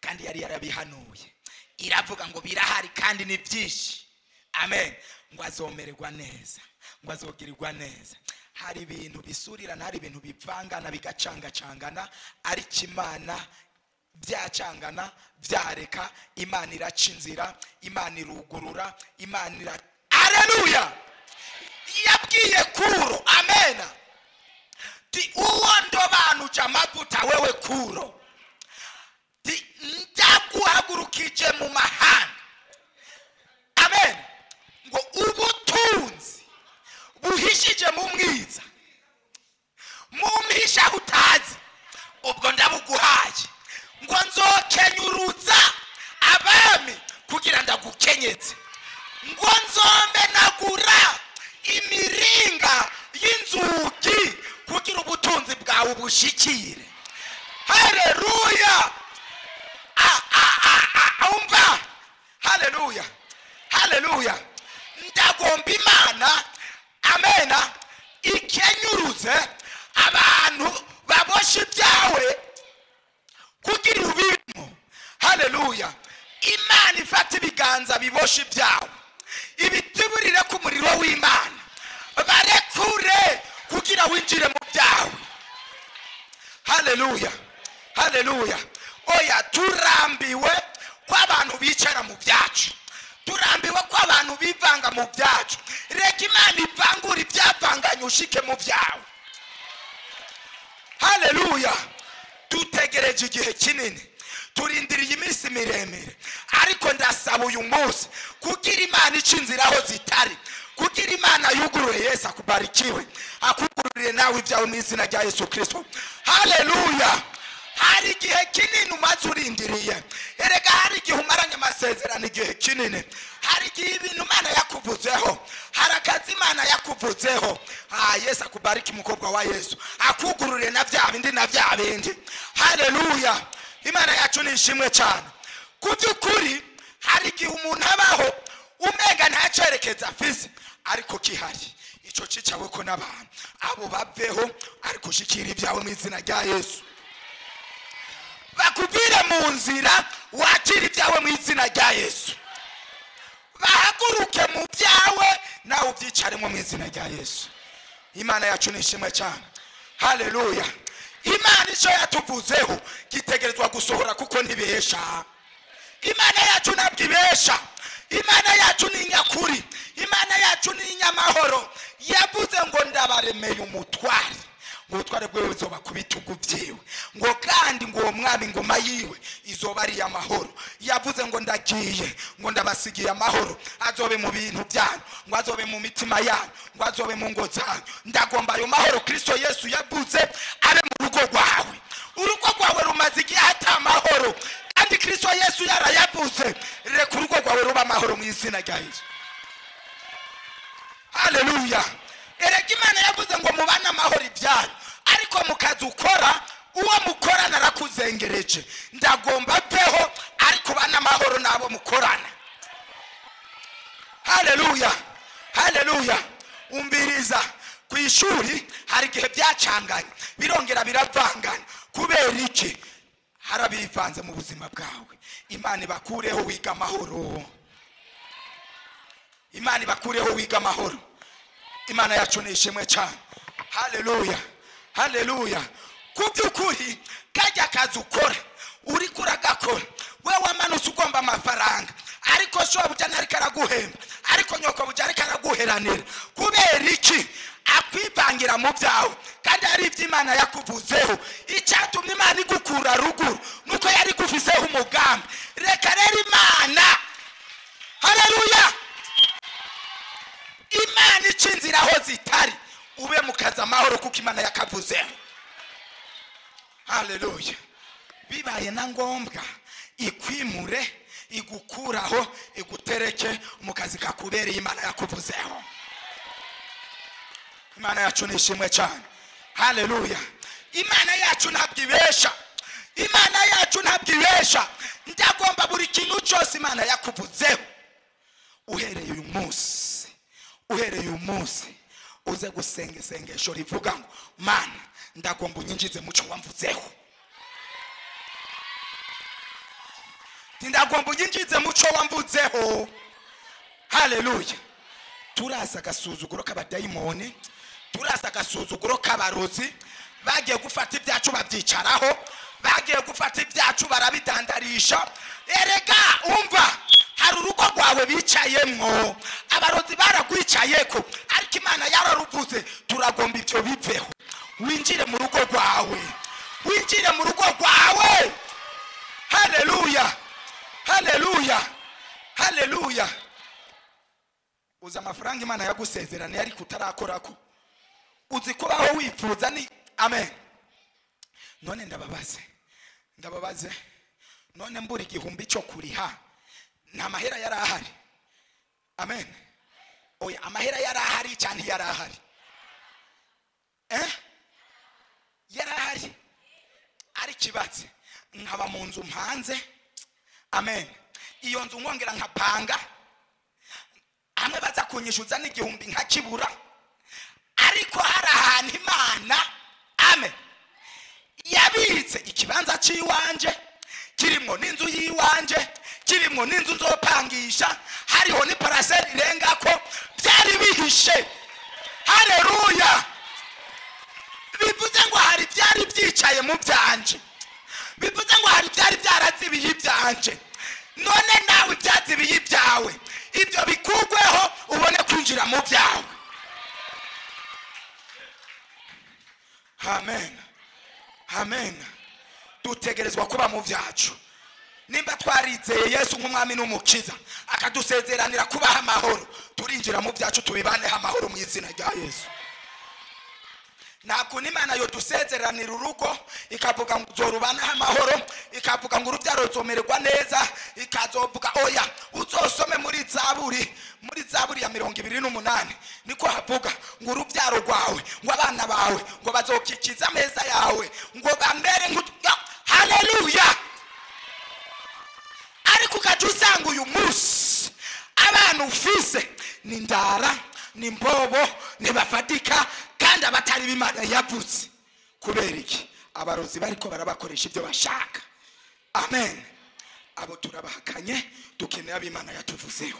Kandi yari yarabihanuye. Iravuga ngo birahari kandi ni byinshi. Amen. Ngo azomererwa neza. Ngo azogirirwa neza. Hari ibintu bisurirana, hari ibintu bivangana bigacangacangana, ariko Imana byacangana byareka, Imana iraca inzira, Imana irugurura, Imana ira. Haleluya. Yabwiye Kuro, amen, ti uwo ndobanuje amavuta wewe Kuro, ti ndaguhagurukije mu mahanga. Amen. Ngo ubutunzi buhishije mu mwiza, mu mpisha utazi, ubwo ndabuguhaye, ngo nzokenyurutsa abami kugira ndagukenyetse, ngo nzombenagura imiringa y'inzugi kugira ubutunzi bwawe bushikire. Haleluya. Umva. Haleluya. Haleluya. Ndagomba Imana, amena, ikenyuruze abantu baboshe ibyawe kugira ubirimo. Haleluya. Imana ifata ibiganza biboshe ibyawe, ibitiburire ku muriro w'Imana, barekure kugira winjire mu byawe. Haleluya. Haleluya. Oya, turambiwe ko abantu bicara mu byacu, turambiwe ko abantu bivanga mu byacu. Reka Imana ivangure ibyavanganye ushike mu byawe. Haleluya. Dutegereje igihe kinini, turindiriye iminsi miremire, ariko ndasaba uyu munsi kugira Imana ica inzira aho zitari, kugira Imana yugurure. Yesu akubarikiwe, akugururire nawe ibyawe mu izina rya Yesu Kristo. Haleluya. Hari igihe kinini umaze urindiriye. Erega hari igihe umaranye amasezerano igihe kinini. Hari igihe ibintu Imana yakuvuzeho, hari akazi Imana yakuvuzeho. Yesu akubariki mukobwa wa Yesu, akugurure na bya bindi na bya bindi. Haleluya, Imana yacu ni ishimwe cyane. Ku by'ukuri hari igihe umuntu abaho umenga nta cyerekezo afise, ariko kihari icyo cicawe ko n'abantu abo baveho, ariko ushikira ibyawe mu izina rya Yesu. Bakubwire mu nzira wakira ibyawe mu izina rya Yesu. Bahaguruke mu byawe nawe ubyicaremo mu izina rya Yesu. Imana yacu ni ishimwe cyane. Haleluya. Imana icyo yatuvuzeho gitegerezwa gusohora kuko ntibesha. Imana yacu ntabwo ibesha. Imana yacu ni nyakuri. Imana yacu ni inyamahoro. Yavuze ngo ndabaremeye umutware, ngo ubutware bwiwe buzoba ku bitugu byiwe, ngo kandi ngo uwo mwami ingoma yiwe izoba ari iy'amahoro. Yavuze ngo ndagiye, ngo ndabasigiye amahoro, azobe mu bintu byanyu, ngo azobe mu mitima yanyu, ngo azobe mu ngo zanyu. Ndagomba ayo mahoro Kristo Yesu yavuze abe mu rugo rwawe. Urugo rwawe rumaze igihe ata amahoro, kandi Kristo Yesu yarayavuze. Reka urugo rwawe ruba amahoro mu izina rya Yesu. Haleluya. Erega Imana yavuze ngo mubane amahoro ibyanyu, ariko mu kazi ukora uwo mukorana arakuzengereje. Ndagomba peho, ariko bana amahoro nabo mukorana. Haleluya, haleluya. Umbiriza, ku ishuri hari igihe byacanganye birongera biravangana. Kubera iki? Harabivanze mu buzima bwawe. Imana ibakureho wiga amahoro. Imana ibakureho wiga amahoro. Imana yacu ni ishimwe cyane. Haleluya, haleluya. Ku by'ukuri kajya kazi ukora uri kuragakora, we wamanutse ugomba amafaranga, ariko shobuja ntariko araguhemba, ariko nyoko buja ariko araguheranira. Kubera iki? Akwivangira mu byawe, kandi ari iby'Imana yakuvuzeho. Icyatumye Imana igukura ruguru nuko yari igufiseho umugambi. Reka rero Imana, haleluya, Imana ica inzira aho zitari, ube mu kazi amahoro kuko Imana yakavuzeho. Haleluya. Bibaye na ngombwa ikwimure, igukuraho, igutereke mu kazi kakubereye Imana yakuvuzeho. Imana yacu ni ishimwe cyane. Haleluya. Imana yacu ntabwo ibesha. Imana yacu ntabwo ibesha. Ndagomba buri kintu cyose Imana yakuvuzeho, uhereye uyu munsi, uhereye uyu munsi uze gusenga isengesho rivuga ngo Mana ndagomba unyinjize mu cyo wamvuzeho. Ndagomba unyinjize mu cyo wamvuzeho. Haleluya. Turasa agasuzuguro k'abadayimoni, turasa agasuzuguro k'abarozi. Bagiye gufata ibyacu babyicaraho, bagiye gufata ibyacu barabidandarisha. Erega umva, hari urugo rwawe bicayemwo, abarozi barakwicayeko, ariko Imana yararuvuze. Turagomba ibyo biveho, winjire mu rugo rwawe, winjire mu rugo rwawe. Haleluya, haleluya, haleluya. Uzi amafaranga Imana yagusezeraniye ariko utarakorako, uzi kubaho wifuza ni amen. None ndababaze, ndababaze, none mbura igihumbi cyo kuriha, nta mahera yari ahari. Amen. Oya, amahera yari ahari cyane, yari ahari. Yari ahari, ari kibatse nkaba mu nzu mpanze. Amen. Iyo nzu nkongera nkapanga, hamwe baza kunyishuza n'igihumbi nkakibura, ariko hari ahantu Imana, amen, yabitse ikibanza cy'iwanje, kirimo n'inzu y'iwanje, kirimo n'inzu nzopangisha, hariho ni paraseri irengako, byari bihishe. Haleluya. Bivuze ngo hari byari byicaye mu byanje, bivuze ngo hari byari byarazibiye ibyanje. None nawe ibyazibiye ibyawe, ibyo bikugweho ubone kwinjira mu byawe. Amen, amen. Dutegerezwa kuba mu byacu. Nimba twarizeye Yesu nk'umwami n'umukiza, akadusezeranira kubaha amahoro, turinjira mu byacu tubibaneho amahoro mu izina rya Yesu. Nta kuntu Imana yodusezeranira urugo ikavuga ngo uzorubanaho amahoro, ikavuga ngo urubyaro ruzomererwa neza, ikazovuga oya. Uzosome muri Zaburi, muri Zaburi ya 28 niko havuga ngo urubyaro rwawe, ngo abana bawe, ngo bazokikiza ameza yawe, ngo bamere nk'utu. Haleluya! Ariko ukaca usanga uyu munsi abana ufise ni ndara, ni mbobo, ntibafatika, kandi abatari b'Imana yavutse. Kubera iki? Abarozi bariko barabakoresha ibyo bashaka. Amen. Abo turabahakanye, dukeneye ab'Imana yatuvuzeho.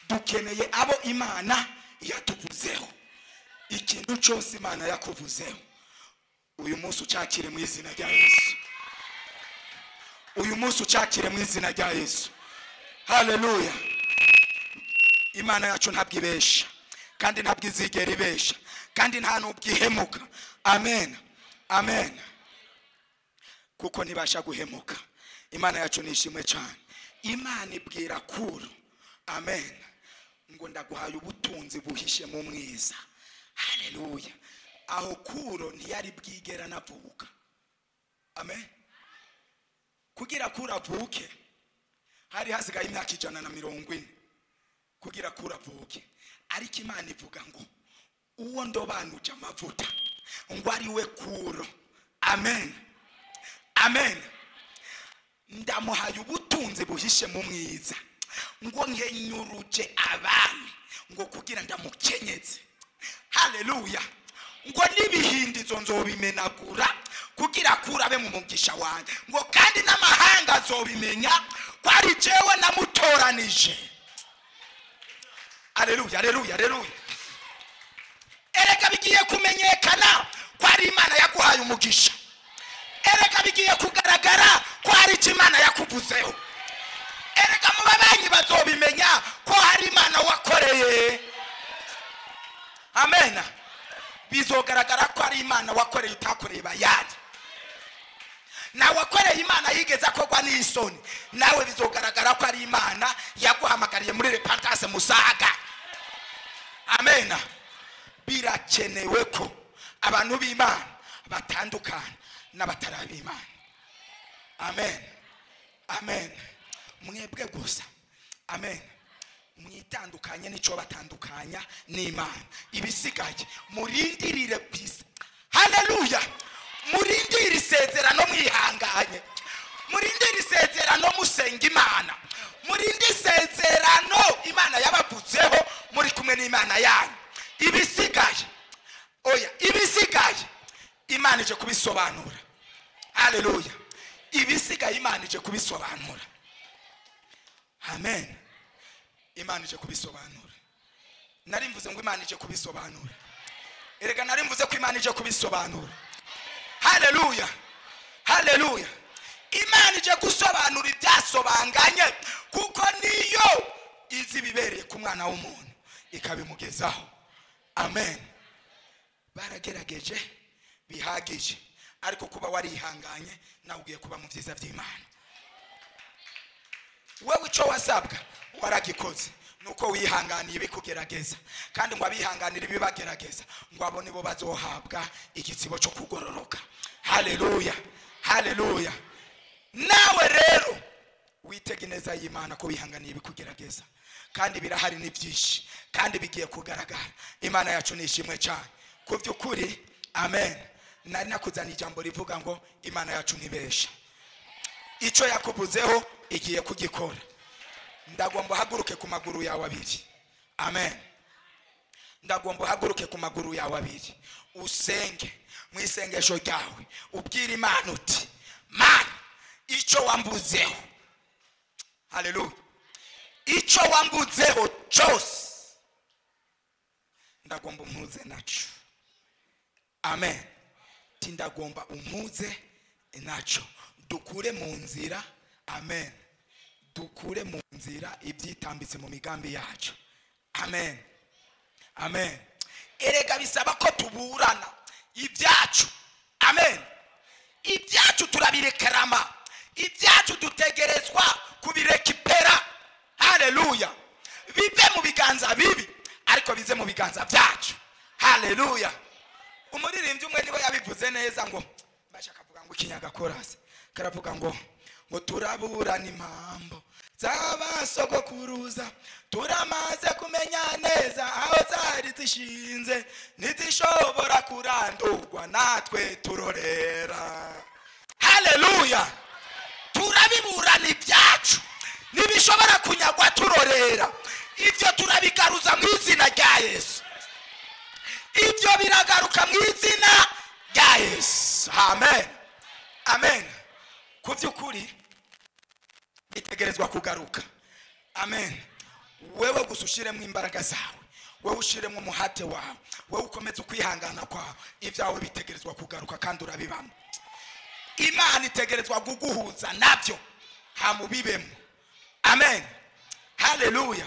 Dukeneye abo Imana yatuvuzeho. Ikintu cyose Imana yakuvuzeho uyu munsi ucakire mu izina rya Yesu. Uyu munsi ucakire mu izina rya Yesu. Haleluya. Imana yacu ntabwo ibesha, kandi ntabwo izigera ibesha, kandi nta n'ubwihemuka. Amen, amen. Kuko ntibasha guhemuka. Imana yacu nishimwe cyane. Imana ibwira Kuro, amen, ngo ndaguhaye ubutunzi buhishe mu mwiza. Haleluya. Aho Kuro ntiyari bwigera navuka. Amen. Kugira Kuro avuke hari hasigaye imyaka 140 kugira Kuro avuke. Ariko Imana ivuga ngo uwo ndobanuje amavuta ngo ari we Kuro. Amen, amen. Ndamuhaye ubutunzi buhishe mu mwiza, ngo nkenyuruje abami, ngo kugira ndamukenyeze. Haleluya. Ngo n'ibihindizo nzobimenagura kugira Kuro abe mu mugisha wanjye, ngo kandi n'amahanga azobimenya ko ari jewe namutoranije. Haleluya, haleluya, haleluya. Erega bigiye kumenyekana ko ari Imana yaguhaye umugisha. Erega bigiye kugaragara ko hari icyo Imana yakuvuzeho. Erega mu babanyi bazobimenya ko hari Imana wakoreye. Amen. Bizogaragara ko ari Imana wakoreye, utakoreye bayari. Nawe wakoreye Imana yigeze akogwa n'isoni, nawe bizogaragara ko ari Imana yaguhamagariye muri repentance musaga. Amen. Birakenewe ko abantu b'Imana batandukana n'abatari b'Imana. Amen, amen. Mwebwe gusa, amen, mwitandukanye n'icyo batandukanya n'Imana. Ibisigaye murindirire kwisi. Haleluya. Murindire isezerano mwihanganye, murindire isezerano musenga Imana, murinde isezerano Imana yabavutseho muri kumwe n'Imana yanyu. Ibisigaye, oya, ibisigaye Imana ije kubisobanura. Haleluya. Ibisigaye Imana ije kubisobanura. Amen. Imana ije kubisobanura. Nari mvuze ngo Imana ije kubisobanura. Erega nari mvuze ko Imana ije kubisobanura. Haleluya, haleluya. Imana ije gusobanura ibyasobanganye, kuko niyo izi bibereye ku mwana w'umuntu ikabimugezaho. Amen. Baragerageje bihagije, ariko kuba warihanganye nawe ugiye kuba mu byiza by'Imana. Wewe icyo wasabwa waragikoze, nuko wihanganiye bikugerageza, kandi ngo abihanganira ibibagerageza ngo abo nibo bazohabwa igitsibo cyo kugororoka. Haleluya, haleluya. Nawe rero witege neza y'Imana ko wihanganiye ibikugerageza, kandi birahari ni byinshi, kandi bigiye kugaragara. Imana yacu nishimwe cyane ku by'ukuri. Amen. Nari nakuzana ijambo rivuga ngo Imana yacu ntibesha, icyo yakubuzeho igiye kugikora. Ndagomba uhaguruke ku maguru yawe abiri. Amen. Ndagomba uhaguruke ku maguru yawe abiri, usenge mu isengesho ryawe, ubwire Imana uti Mana, icyo wambuzeho, haleluya, icyo wambuzeho cyose ndagomba umpuze naco. Amen. Ndagomba umpuze naco, dukure mu nzira. Amen. Dukure mu nzira ibyitambitse mu migambi yacu. Amen, amen. Erega bisaba ko tuburana ibyacu. Amen. Ibyacu turabirekerama, ibyacu dutegerezwa kubirekipera. Haleluya. Bive mu biganza bibi, ariko bize mu biganza byacu. Haleluya. Umuririmbyi umwe niwe yabivuze neza ngo bashaka kuvuga ngo ikinyagakorasi karavuga ngo turaburana impambo z'abasogokuruza, turamaze kumenya neza aho zari zishinze, ntizishobora kurandurwa natwe turorera. Haleluya. Turabiburana ibyacu ntibishobora kunyagwa turorera. Ibyo turabigaruza mu izina rya Yesu. Ibyo biragaruka mu izina rya Yesu. Amen. Amen. Ku by'ukuri bitegerezwa kugaruka. Amen. Wewe gusa ushiremo imbaraga zawe, wewe ushiremo umuhate wawe, wewe ukomeze ukwihangana kwawe, ibyawe bitegerezwa kugaruka kandi urabibamo. Imana itegerezwa kuguhuza nabyo hamubibemo. Amen. Haleluya.